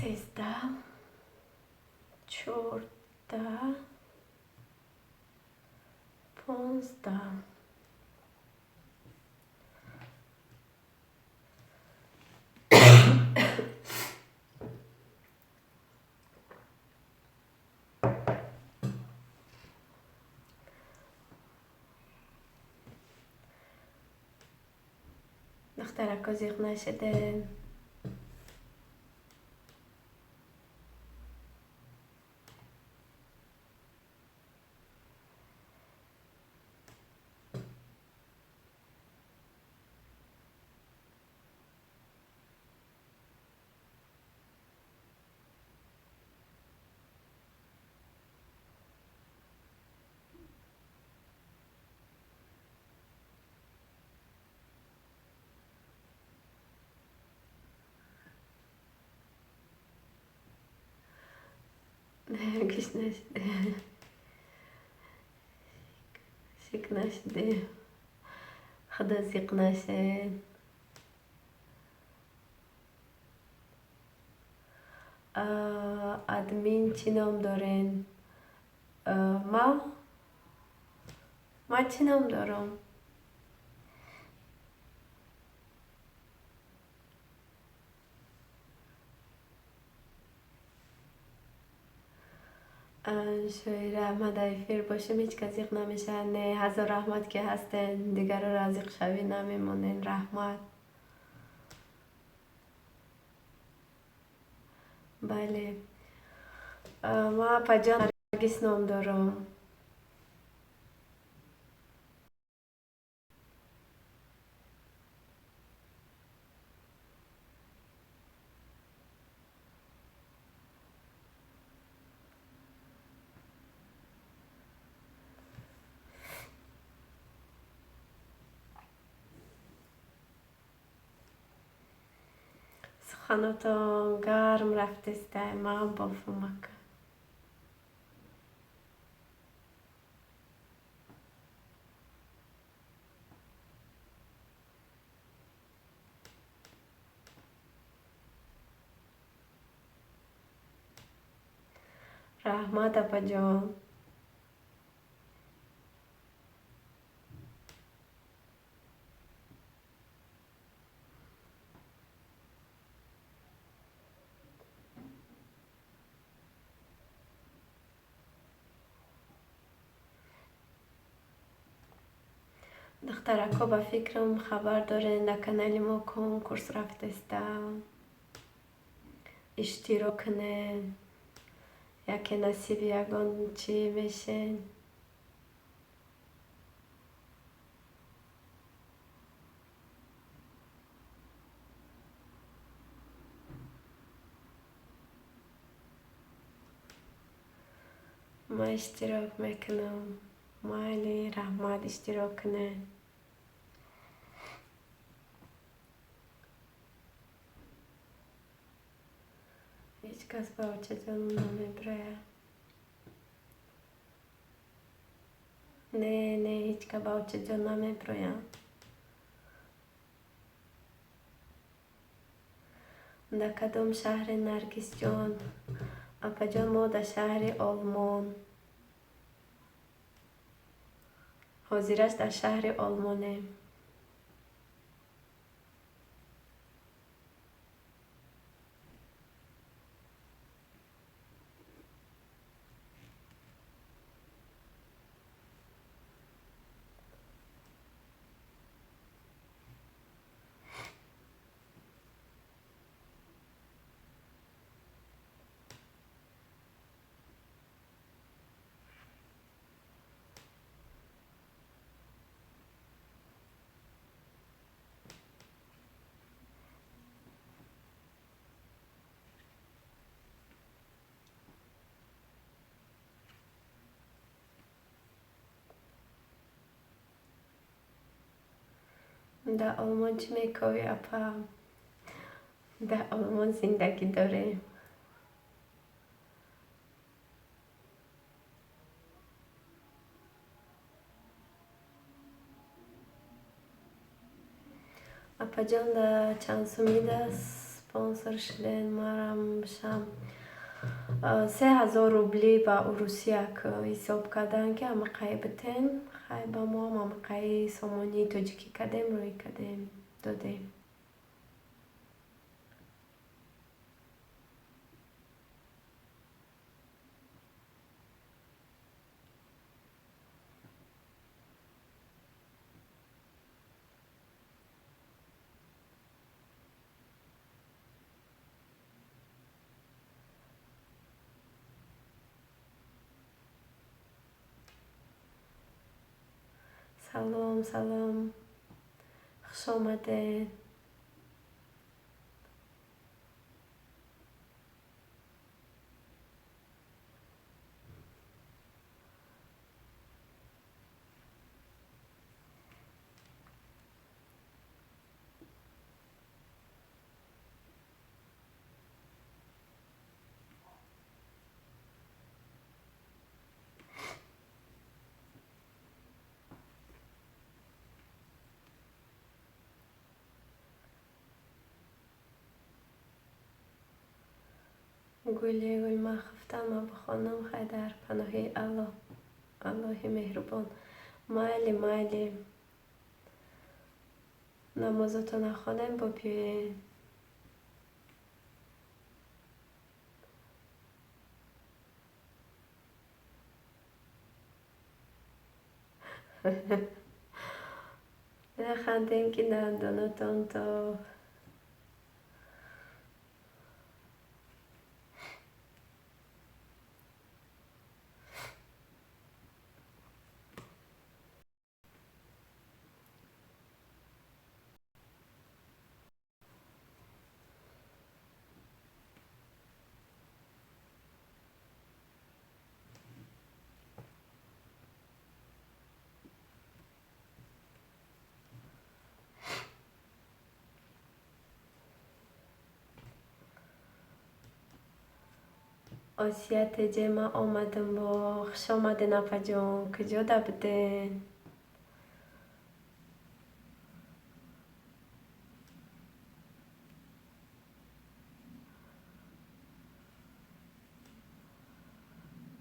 A: 13, 14, 15. Духтарако, зиқ нашеден. Гӯш нашидем, шик нашидем. Худо зиқ нашед. Админ чӣ ном дорен? Ма чӣ ном дорам? Шоира, ма дар эфир бошем, ҳеҷ кас зиқ намешавад. Не, ҳазор раҳмат, ки ҳастен, дигарро зиқшавӣ намемонен. Раҳмат. Бале, ма апаҷон Наргиз ном дорам. Суханотон гарм рафтестай, ман бофумака. Раҳмат, апаҷон. Духтарако, ба фикрам, хабар дорен, дар канали мо конкурс рафтеста. Иштирок кунен, яке насиби ягон чӣ мешен. Ма иштирок мекунам. Майли, раҳмат, иштирок кунед. Ҳеҷ кас ба очаҷоном намебирояд. Не, не, ҳеҷ кас ба очаҷон намебирояд. Дар кадом шаҳре, Наргизҷон? Апаҷон, мо дар шаҳри Олмон. Ҳозираш дар шаҳри Олмонем. Дар Олмон чӣ мековӣ, апа? Дар Олмон зиндагӣ дорем. Апаҷон, дар чанд сумида Спонсор шуден, марам бишам. 3000 рубли ба урусияк ҳисоб кардан, ки ҳамақай битен. Хай, ба мо ҳам ҳамақаи сомонии тоҷикӣ кардем, рӯй кардем, додем. Салом, салом, хуш омадед. Гули гул, ман хуфтам, ман бихонам. Хай, дар паноҳи Аллоҳ, Аллоҳи меҳрубон. Майли, майли, намозатона хонем, бо биёед. Нахандем, ки дандонатон то. Осия теҷе, ман омадам бо. Хуш омаден, апаҷон, куҷода буден?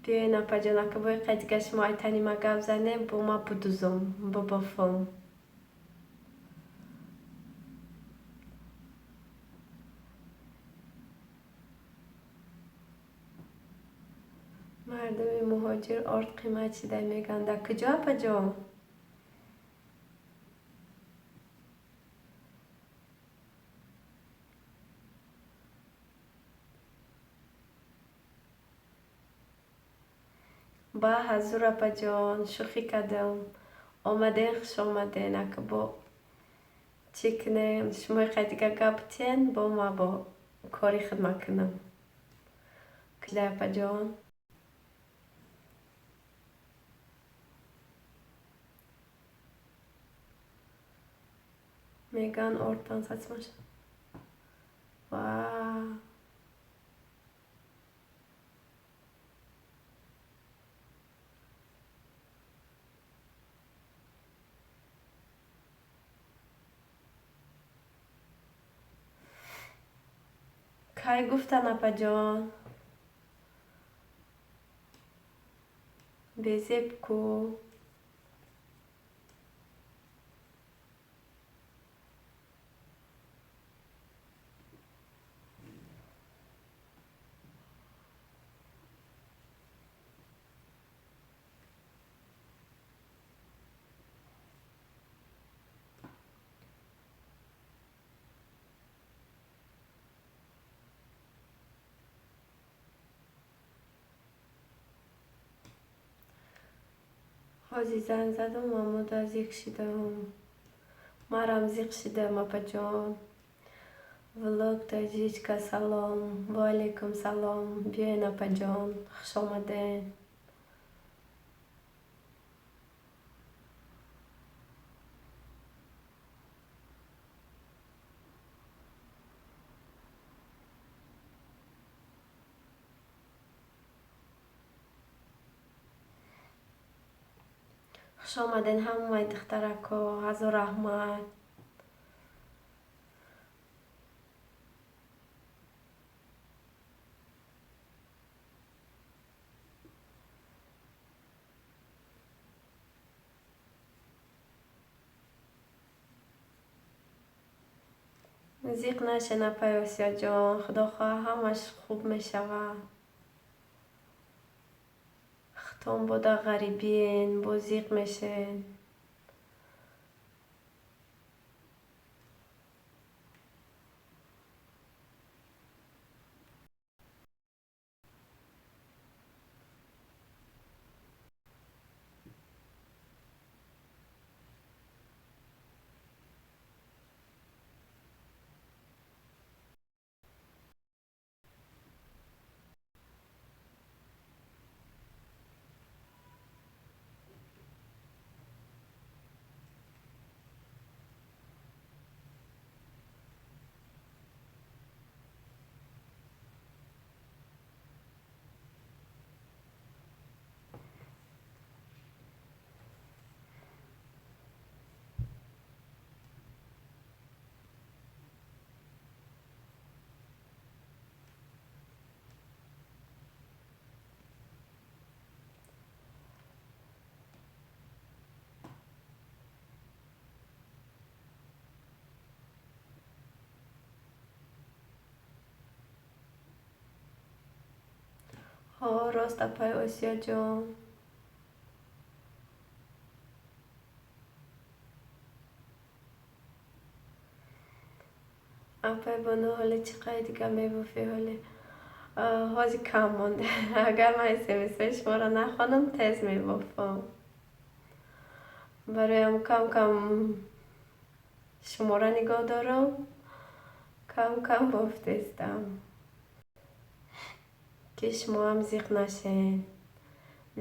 A: Биёен, апаҷон, ака бои қайдига шумо айтани ма гап занем, бо ма будузум, бобофум. Мардуми муҳоҷир орд қимат шида мегӯянд. Дар куҷо, апаҷон? Ба ҳазур, апаҷон, шӯхӣ кардам. Омаден, хуш омаден. Ака бо чӣ кунем? Шумои қайдига гап битен, бо ма бо кори хидмат кунам. Апаҷон, мегӯянд, орд 500 сомон шуд. Ва кай гуфтан, апаҷон? Безеб ку. Ҳозир занг задам, мамода зиқ шидам. Марам зиқ шидам, апаҷон. Влог таҷичка, салом. Ва алайкум салом. Биёен, апаҷон, хуш омаден. Хуш омаден ҳамаи духтарако, ҳазор раҳмат. Зиқ нашен, апай Осиёҷон, худо хоҳа, ҳамаш хуб мешавад. Хитон бода ғарибиен, бо зиқ мешен. Ҳо, рост, апай Осиёҷон. Апай Бону, ҳоле чӣ қадр дига мебофӣ ҳоле? Ҳози кам монда. Агар ман смсҳои шуморо нахонам, тез мебофам. Бароям кам кам шуморо нигоҳ дорам, кам кам бофтестам, ки шумоам зиқ нашен.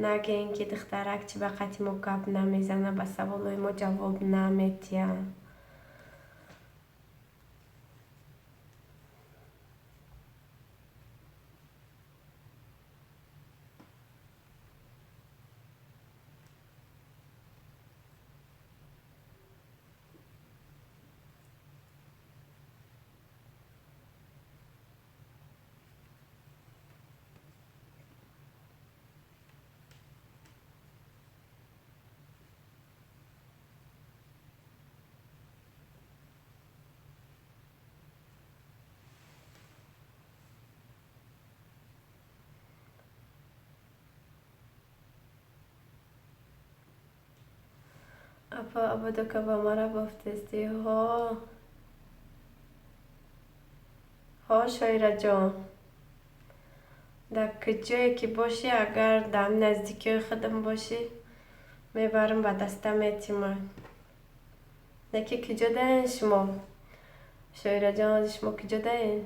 A: Нагӯен, ки духтарак чӣ ба қати мо гап намезана, ба саволҳои мо ҷавоб наметиҳад. Апа, абадака ба мара бофтестӣ? Ҳо, ҳо, Шоираҷон. Дар куҷое ки бошӣ, агар дар наздикиҳои худам бошӣ, мебарам, ба даста метимад. Не ки куҷо даен шумо? Шоираҷон, ҳозир шумо куҷо даен?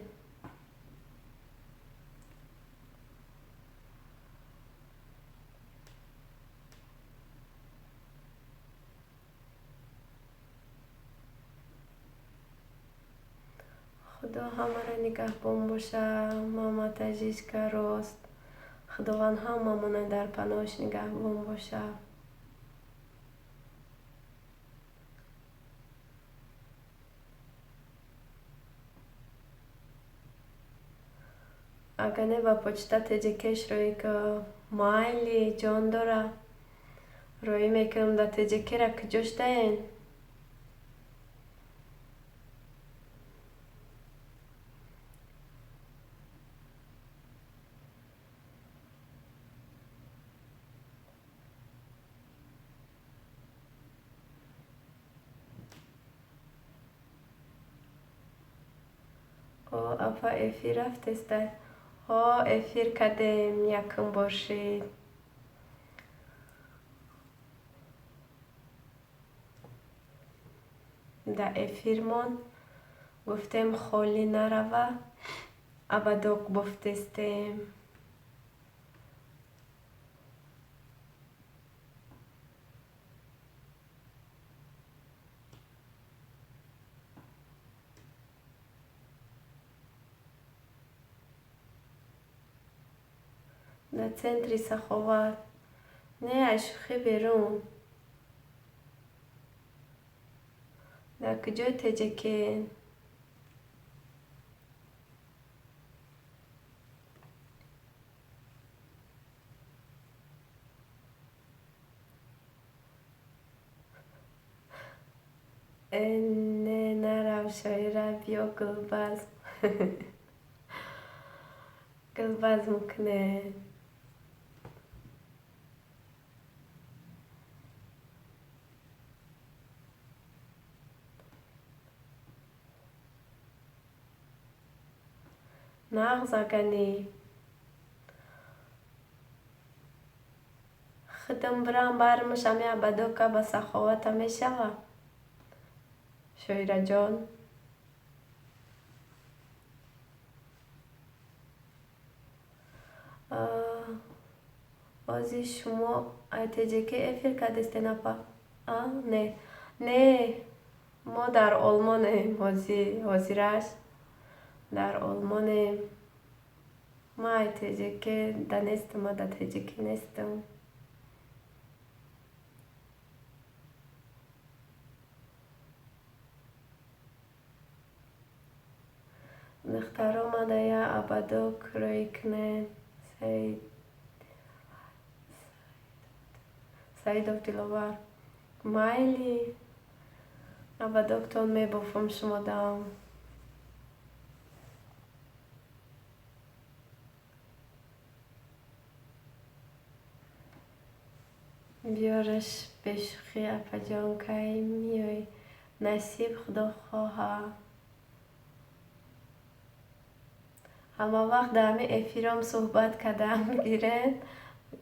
A: Худо ҳамаро нигаҳбон боша. Мама Тажичка, рост. Худованд ҳамамона дар паноҳаш нигаҳбон боша. Агар не, ба почта теҷекеш роӣ ка, майли, ҷон дора. Роӣ мекунам. Дар теҷекера куҷош даен? О, апа, эфир рафтеста? Ҳо, эфир кардем, якум бор шид. Дар эфирмон гуфтем, холӣ нарава, абадок бофтестем. Дар центри Саховат. Не, ай шӯхӣ берун. Дар куҷои Теҷекен? Э, не, нарав, Шоира, биё гулбазм. Гулбазм кунед. Нағз аганӣ. Худам бирам бармаш ами ободока ба саховата мешава? Шоираҷон. Ози шумо айтҷк эфир кардестен, апа? Не, не, мо дар Олмонем. Ҳозираш дар Олмонем. Ма айтҷк да нестам, ма да теҷикӣ нестам. Духтаро, мада я ободок рӯй кунед. Саидов Диловар, майли, ободоктон мебофам шумодаам. Биёраш бешӯхӣ, апаҷон, кай меоӣ? Насиб, худо хоҳа. Ҳама вақт дар ҳамин эфиром суҳбат кардам гирен,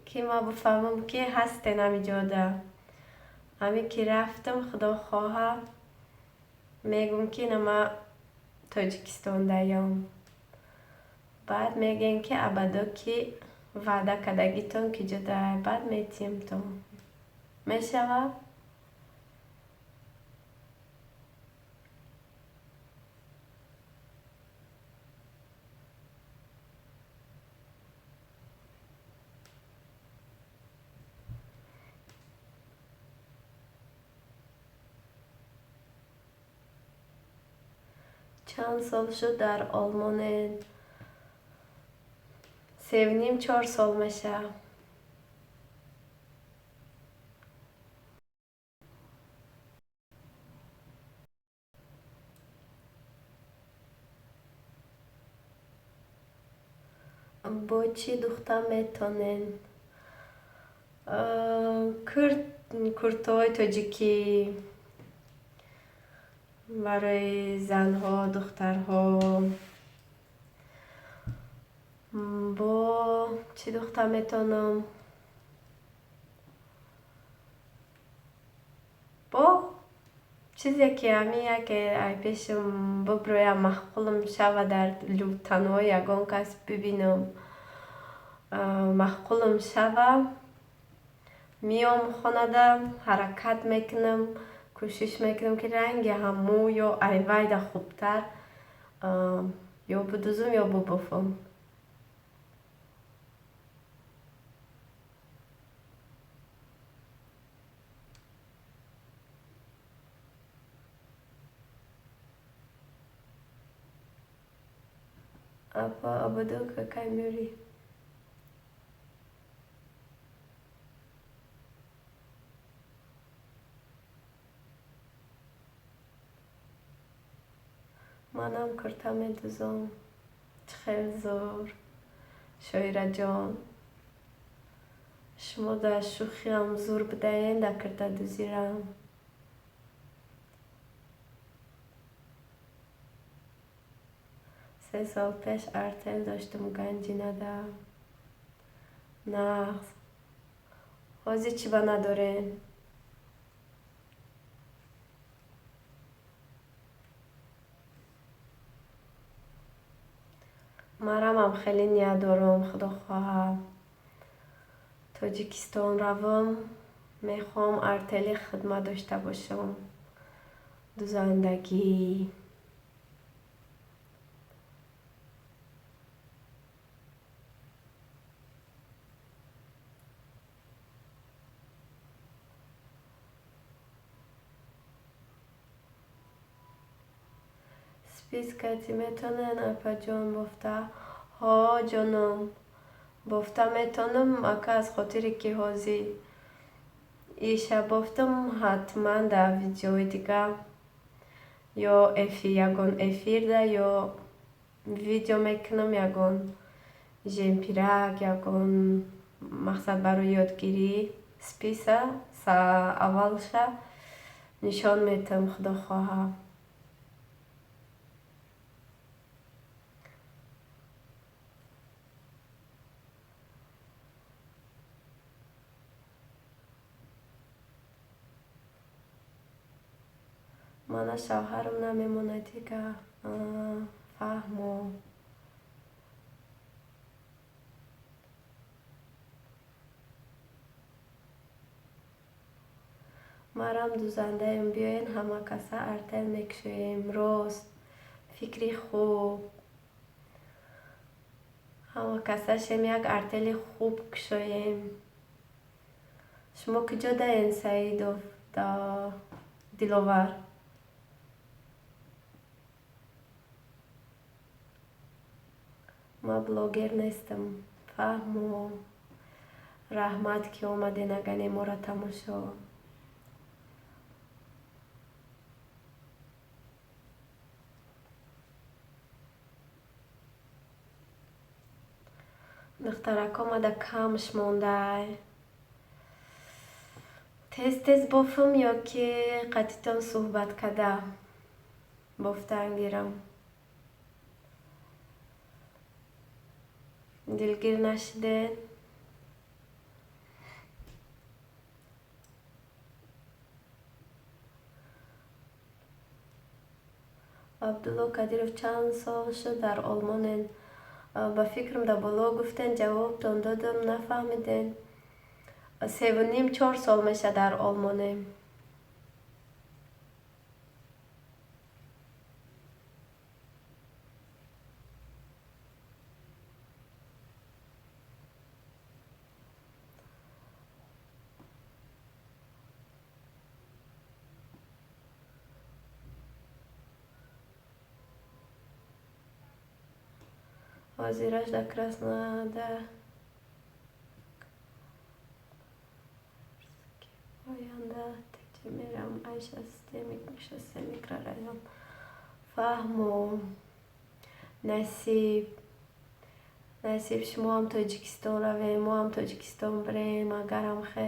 A: ки ман бифаҳмам, ки ҳастен ҳамиҷода. Ҳамин ки рафтам, худо хоҳа, мегӯм, ки ина ма Тоҷикистон даём. Баъд мегӯем, ки ободоки ваъда кардагитон ки ҷода, баъд метиҳемтон. Мешава? Чанд сол шуд дар Олмонед? 3,5, 4 сол мешавад. Бо чӣ духта метонен? Куртаҳои тоҷикӣ барои занҳо, духтарҳо. Бо чӣ духта метонам? Бо чизе ки ҳамин яке ай пешам биброям, маъқулам шава, дар танҳои ягон кас бибинам, маъқулам шава, меом хонада, ҳаракат мекунам, кӯшиш мекунам, ки ранги ҳаму ё айвайда хубтар ё бидузум, ё бубофам. Апа, ободока кай меорӣ? Манам курта медузам. Чӣ хел зӯр, Шоираҷон! Шумо дар шӯхиам зӯр будаен, дар куртадузирам. 3 сол пеш артел доштум Ганҷинада. Нағз. Ҳозир чӣ ба надорем? Марамам хеле ният дорам, худо хоҳа, Тоҷикистон равам, мехоҳам артели хидмат дошта бошам, дузандагӣ. Спискати метонен, апаҷон, бофта? Ҳо, ҷоном, бофта метонам. Ака, аз хотире ки ҳозир иша бофтам, ҳатман дар видеои дига Ё эфир, ягон эфирда, ё видео мекунам, ягон жемпирак, ягон мақсад барои ёдгирӣ списа аввалша нишон метам, худо хоҳа. Мана шавҳарам намемонад дига. Фаҳмо. Марам дузандаем, биёен ҳама каса артел мекушоем. Рост, фикри хуб. Ҳама касашем як артели хуб кушоем. Шумо куҷо даен, Саидов Диловар? Ман блогер нестам. Фаҳмо. Раҳмат, ки омаден агане моро тамошо. Духтарако, мада камш мондай. Тез тез бофам ё ки қатитон суҳбат када бофтан гирам? Дилгир нашидед? Абдулло Кадиров, чанд сол шуд дар Олмонен? Ба фикрам, дар боло гуфтен, ҷавобтон додам, нафаҳмиден. 3,5, 4 сол меша дар Олмонем. Ҳозираш дар Краснодар оянда теҷа мерам, ай шоссе микрорайон. Фаҳмо. Насиб, насиб, шумоам Тоҷикистон равем, моам Тоҷикистон бирем, агарам хе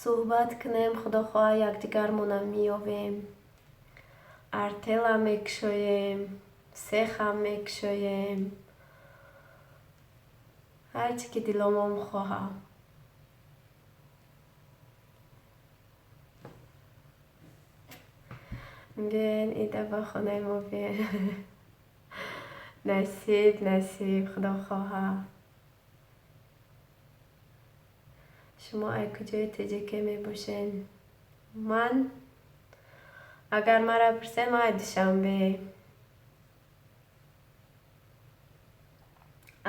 A: суҳбат кунем, худо хоҳа, якдигармонам меёвем, артелам мекушоем, сехам мекушоем, ҳарчи ки диломон хоҳа. Биёен ида ба хонаи мо, биёен. Насиб, насиб, худо хоҳа. Шумо ай куҷои Теҷаке мебошен? Ман, агар маро пурсед, ман ай Душанбе.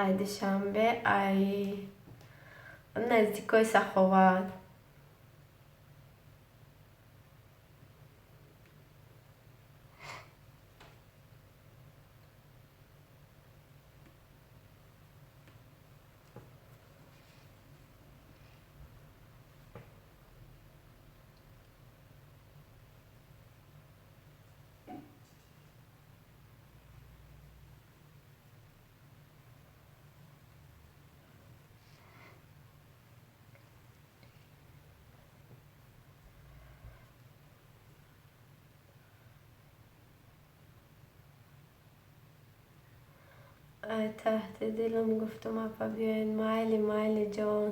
A: Ай Душанбе, ай наздикои Саховат. Ай таҳти дилам гуфтам, апа, биёен. Майли, майли, ҷон,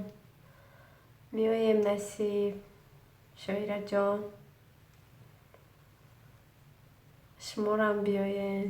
A: меоем, насиб. Шоираҷон, шуморам биёен.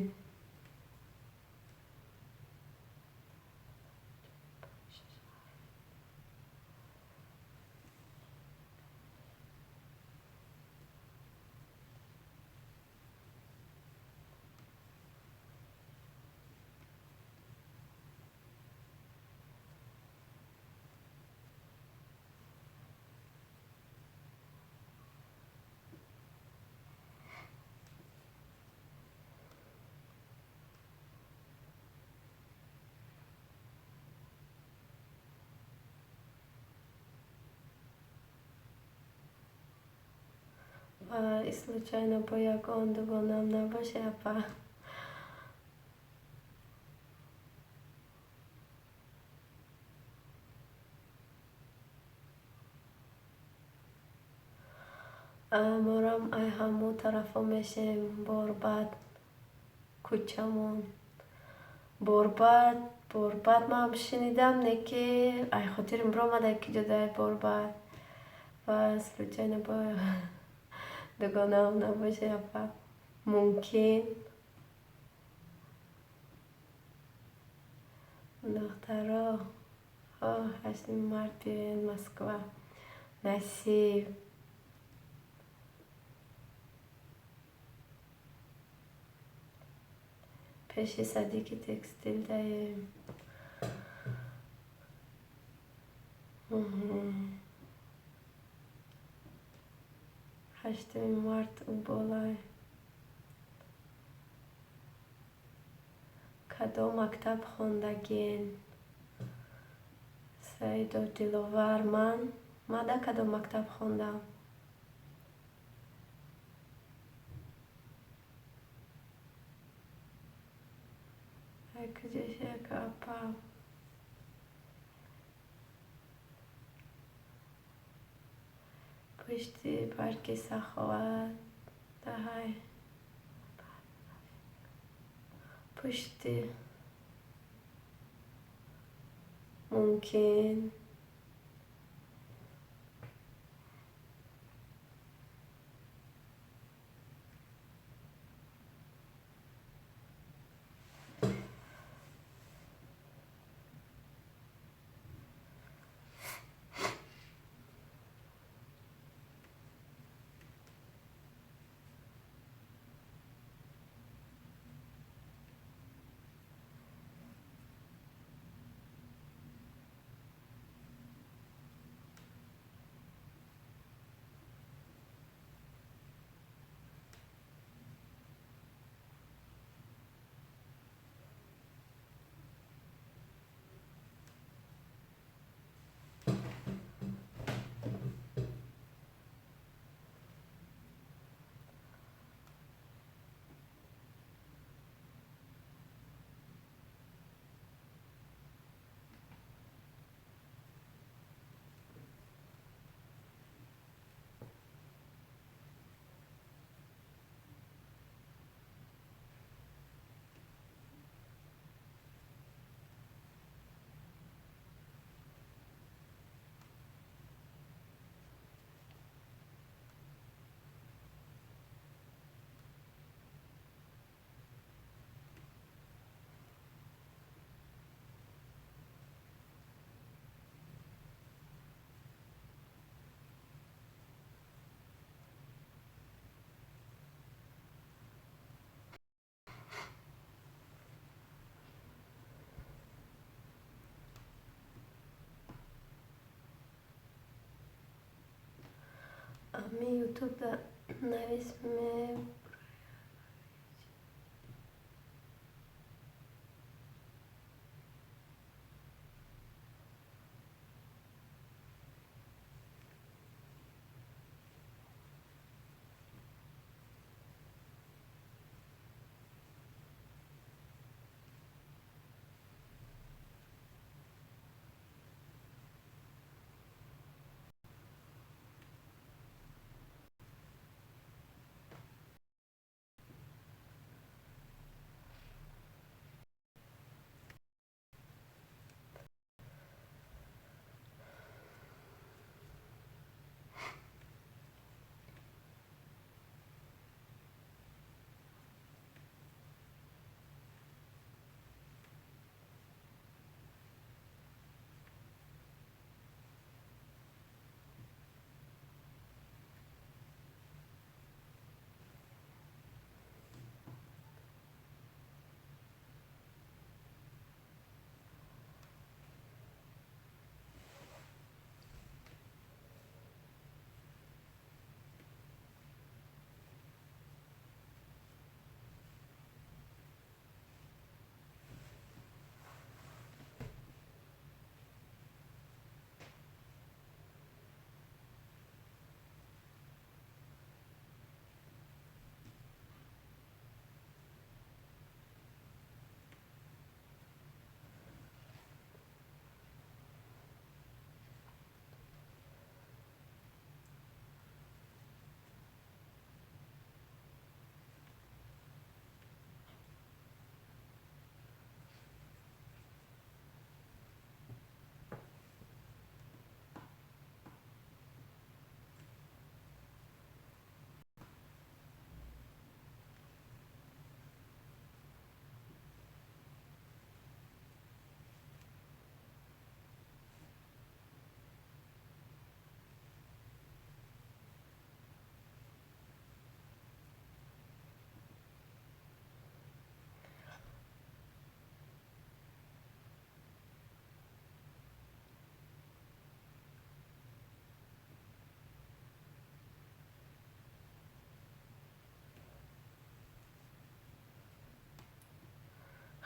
A: Ва случайно бо ягон дугонам набоше, апа. Морам ай ҳамун тарафо мешем, Борбад, кӯчамон. Борбад, Борбад ман шинидам, не ки ай хотирим биромада, ки ҷодаи Борбад. Ва случайно бо дугонаам набоше, апа. Мумкин. Духтаро, 8 март биёед Москва. Насиб. Пеши садики текстил даем. 8 март болай. Кадом мактаб хондагиен? Саидов Диловар, ман? Ман дар кадом мактаб хондам? Ай куҷош яка, апа? Пушти парки Саховат даҳай. Пушти мумкин. Ами ютубда навис ме.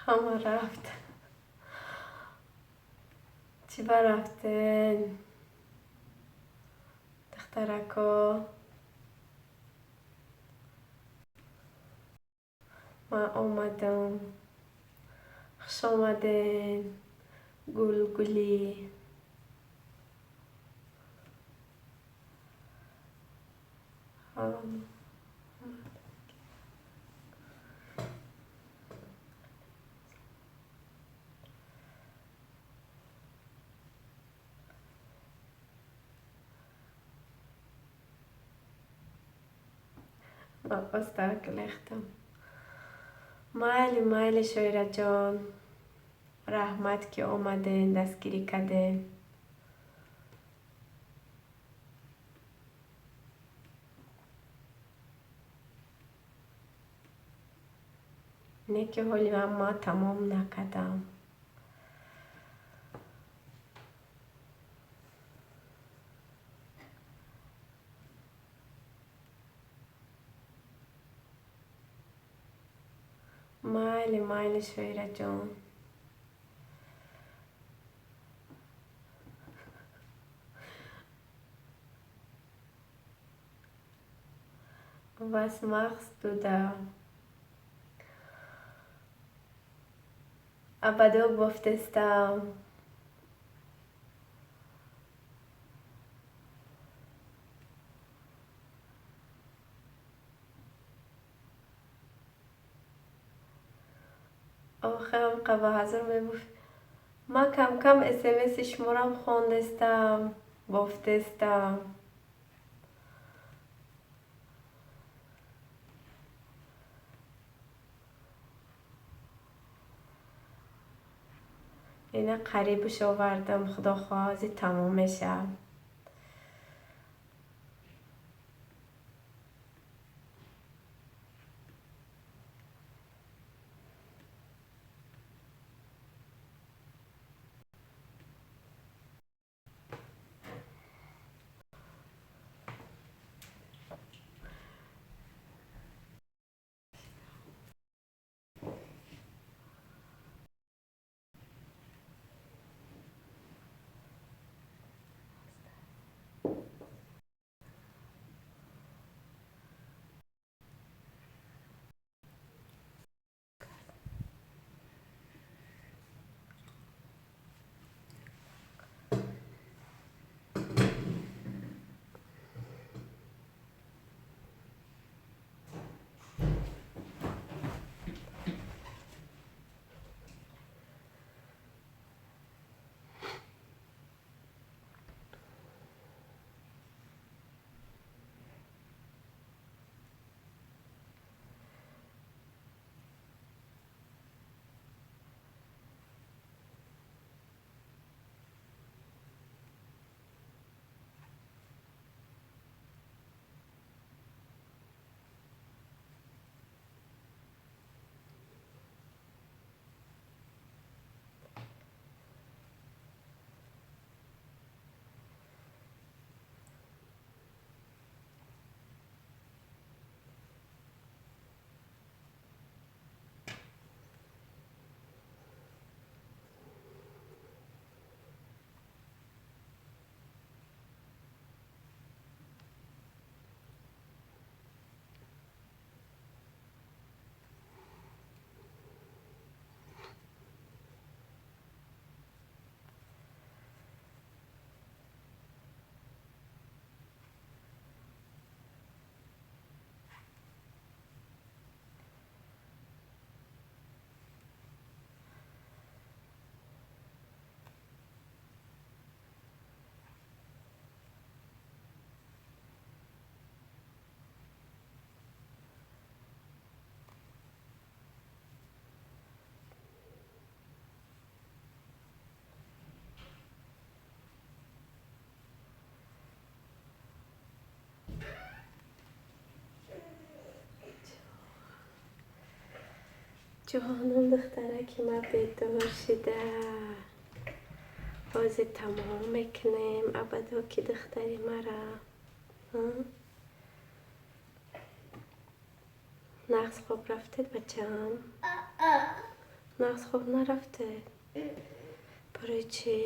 A: Ҳама рафт. Чӣ ба рафтен? Духтарако. Ман омадам. Хуш омаден. Гулгулӣ. Остар гилехтам. Майли, майли, Шоираҷон. Раҳмат, ки омаден, дастгирӣ карден. Не ки ҳоли ман тамом накардам. Майли, майли, Шоираҷон. Was machst du da? Ободок бофтестам. Охирам қабаҳазор мебуфт. Ман кам-кам смси шуморам хондестам, бофтестам. Ина қарибуш овардам, худо хоҳа ҳозир тамом мешавад. Ҷонум, духтараки ман бедор шида. Ҳозир тамом мекунем ободоки духтари мара. Нағз хоб рафтед, бачаам? Нағз хоб нарафте? Барои чӣ?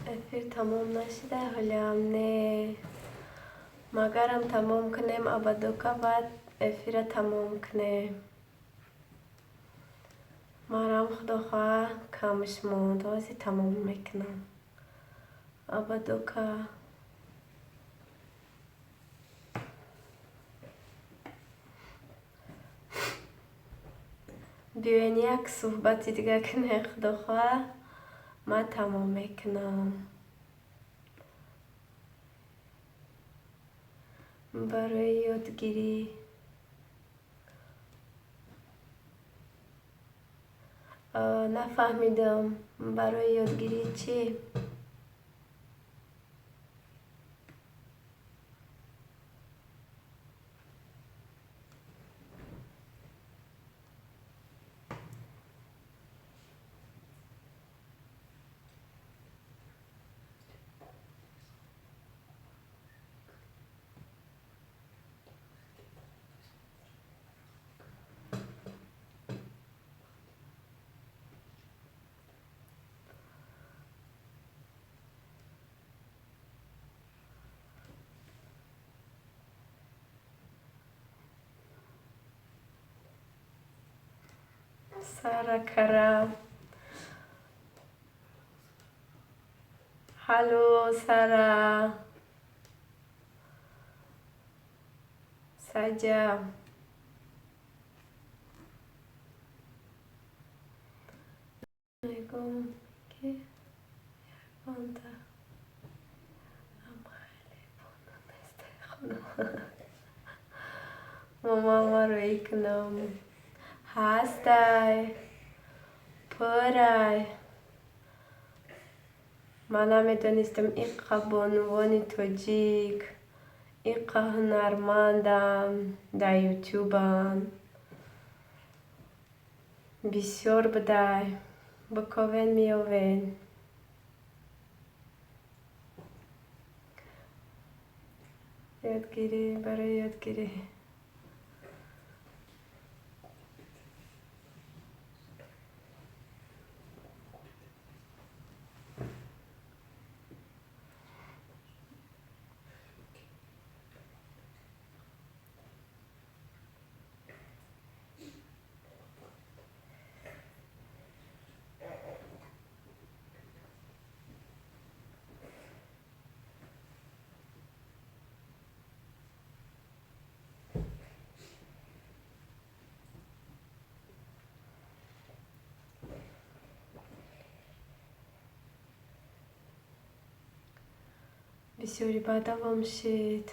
A: Эфир тамом нашида ҳолиам не. Магарам тамом кунем абадока, баъд эфира тамом кунем. Марам худо хоҳа камш монд, ҳозир тамом мекунам. Абадока. Биёен як суҳбати дига кунем, худо хоҳа ман тамом мекунам. Барои ёдгирӣ нафаҳмидам, барои ёдгирӣ чӣ? Сара Карам. Hallo Sara. Саҷа. Мегӯм ки ягонта ам хеле бона нестай хона. Мамама рӯй кунам. Ҳастай. Пурай. Ман намедонистам иққа бонувони тоҷик, иққа ҳунармандам дар ютубам. Бисёр будай. Биковен меёвен. Ёдгирӣ, барои ёдгирӣ. Бисёри баъд давом шид.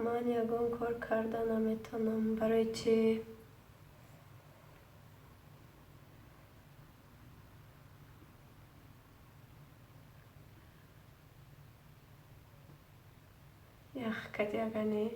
A: Ман ягон кор карда наметавонам. Барои чӣ? Ях кадягани.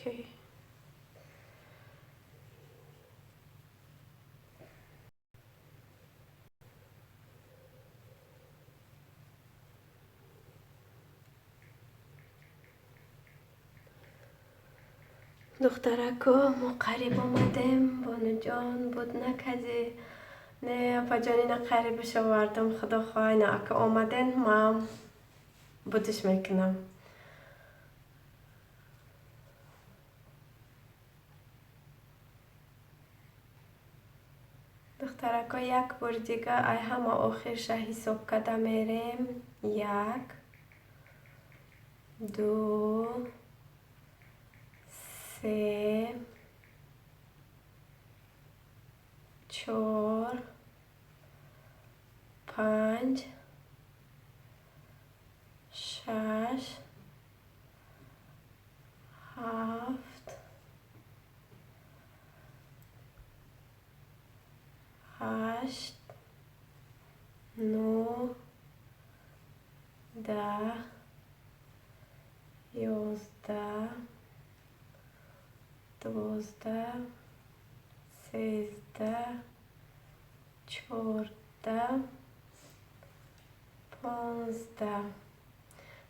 A: Окей. Духтарако, мо қариб омадем. Бонуҷон, буд накардӣ? Не, апаҷон, ина қарибаш овардам. Худо хоҳа, ина ака омаден, ман будиш мекунам. Духтарако, як бори дига ай ҳама охирша ҳисоб карда мерем. Як, ду, се, чор, панҷ, шаш, ҳафт, ҳашт, нӯҳ, 10, 11, 12, 13, 14, 15.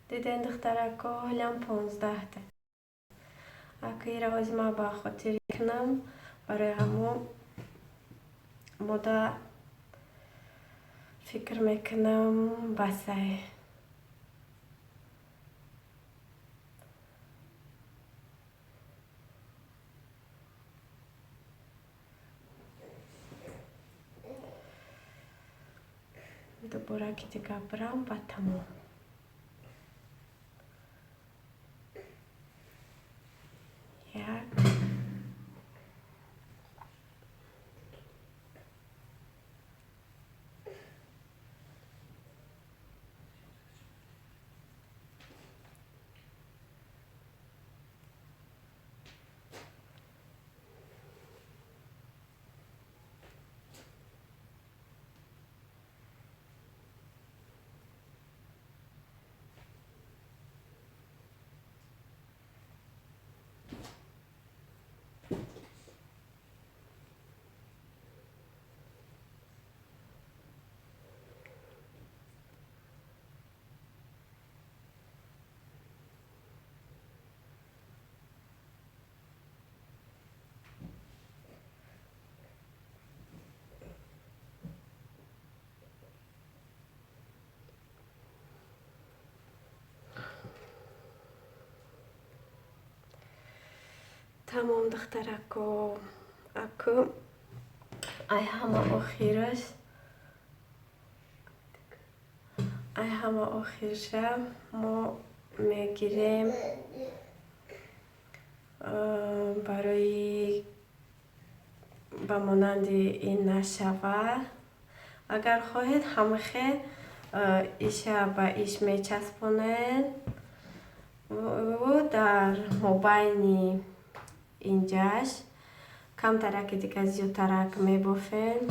A: Диден, духтарако, ҳолиам 15-та. Ака ира ҳози ман ба хотир кунам, барои ҳамо мода фикр мекунам, басай. Дубора ки дига бирам, ба тамом. Як, тамом, духтарако. Аку ай ҳама охираш, ай ҳама охирша мо мегирем барои ба монанди ин нашава. Агар хоҳед, ҳамахе иша ба иш мечаспонед, дар мобайни инҷаш камтараки дига зиёдтарак мебофем.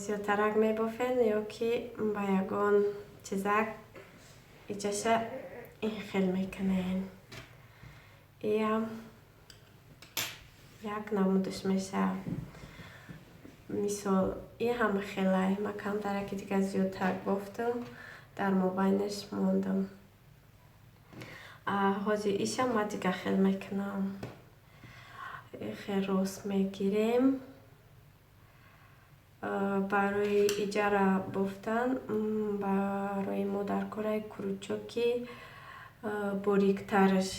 A: Зиёдтарак мебофем ё ки ба ягон чизак иҷаша ин хел мекунем. Иам як намудаш мешавад. Мисол, ин ҳама хелай. Ман камтараки дига зиёдтар бофтам, дар мобайнаш мондам. Ҳозир иша ма дига хел мекунам. Хел рост мегирем. Барои иҷара бофтан барои мо дар кораи крючоки бориктараш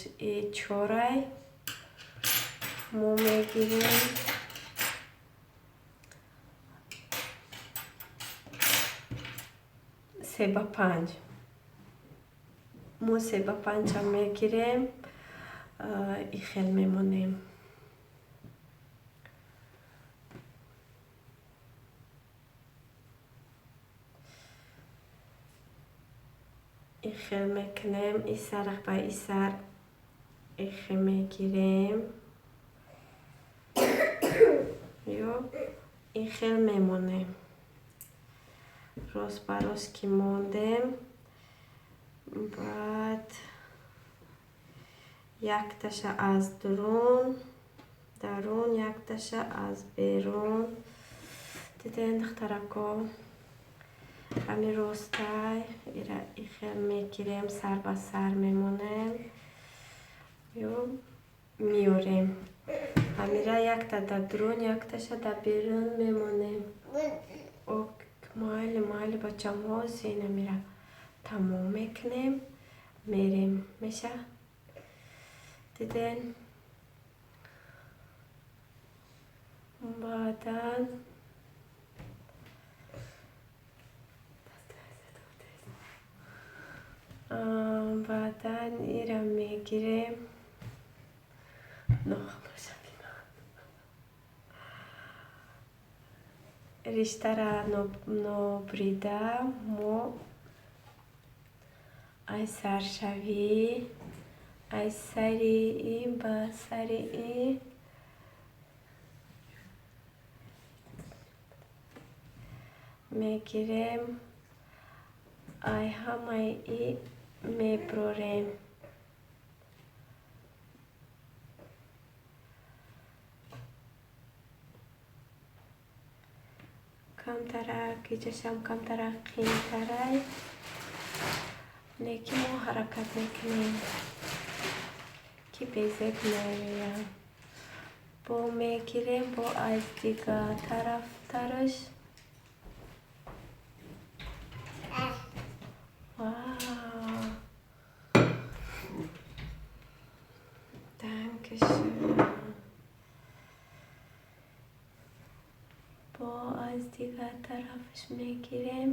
A: чорай мо мегирем. 3 ба 5. Мо 3 ба 5-а мегирем, и хел мемонем. И хел мекунем, и сарах ба и сар и хел мегирем. Ё и хел мемонем. Рост ба рост ки мондем, баъд якташа аз дарун, якташа аз берун. Диден, духтарако, ҳами ростай ира ихел мегирем, сар ба сар мемонем ё меорем. Ҳамира якта дар дарун, якташа дар берун мемонем. Ок, майли, майли, бачам, ҳозир инамира тамом мекунем, мерем. Меша? Диден? Баъдан ира мегирем. Риштара нобрида мо ай саршавӣ, ай сари и ба сари и мегирем, ай ҳамаи и меброрем. Камтарак иҷашам камтарак қиинтарай, лекин мо ҳаракат мекунем, ки безеб наояд. Бо мегирем, бо аз дигар тарафтараш. Вау! Dankeschön. Бо аз дигар тарафаш мегирем.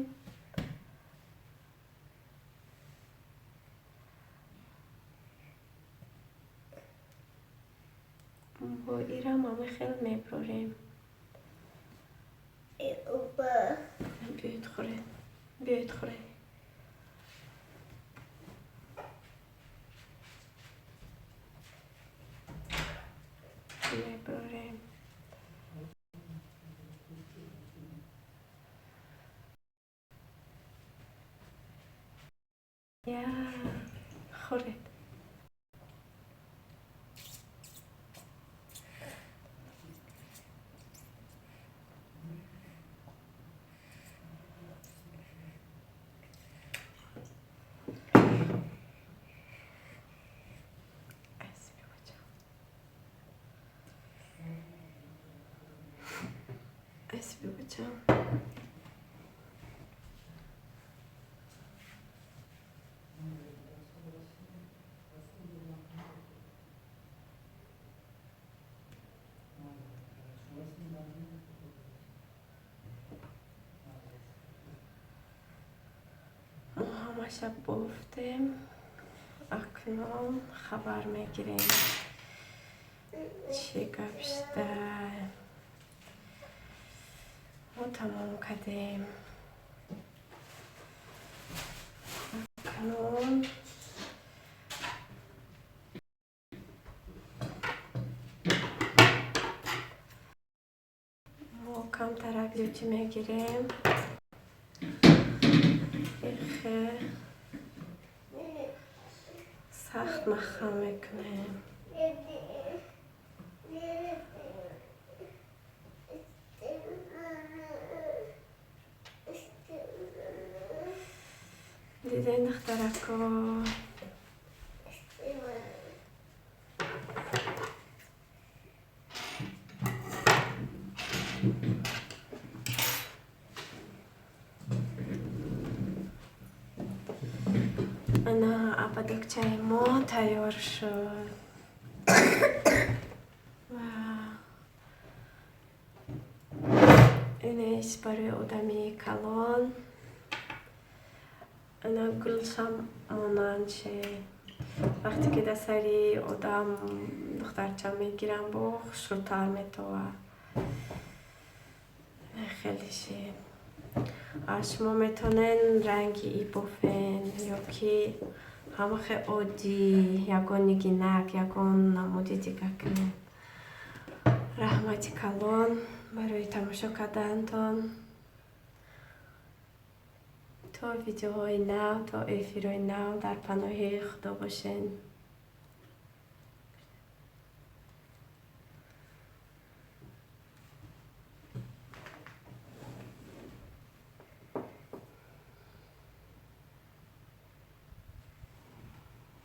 A: Бо ирам ҳама хел меброрем. Биёед хӯред, биёед хӯред. Меброрем. Я хӯред. Спасибо, бачам. Мо ҳамаша бофтем, акнун хабар мегирем, чӣ гап шуда. Мо тамом кардем. Акнун мо камтарак зиёдчӣ мегирем. Ихе сахт маҳкам мекунем. Диден, духтарако? Ана ободокчаи мо тайёр шуд. Ва инеш барои одами калон. Ана гулшам монанд шед. Вақте ки дар сари одам духтарча мегирам, бо хушрӯтар метовад. Хеле шед. Шумо метавонед ранги и бофен ё ки ҳамахе оддӣ, ягон нигинак, ягон намуди дига кунед. Раҳмати калон барои тамошо карданатон. То видеоҳои нав, то эфирҳои нав дар паноҳи Худо бошед.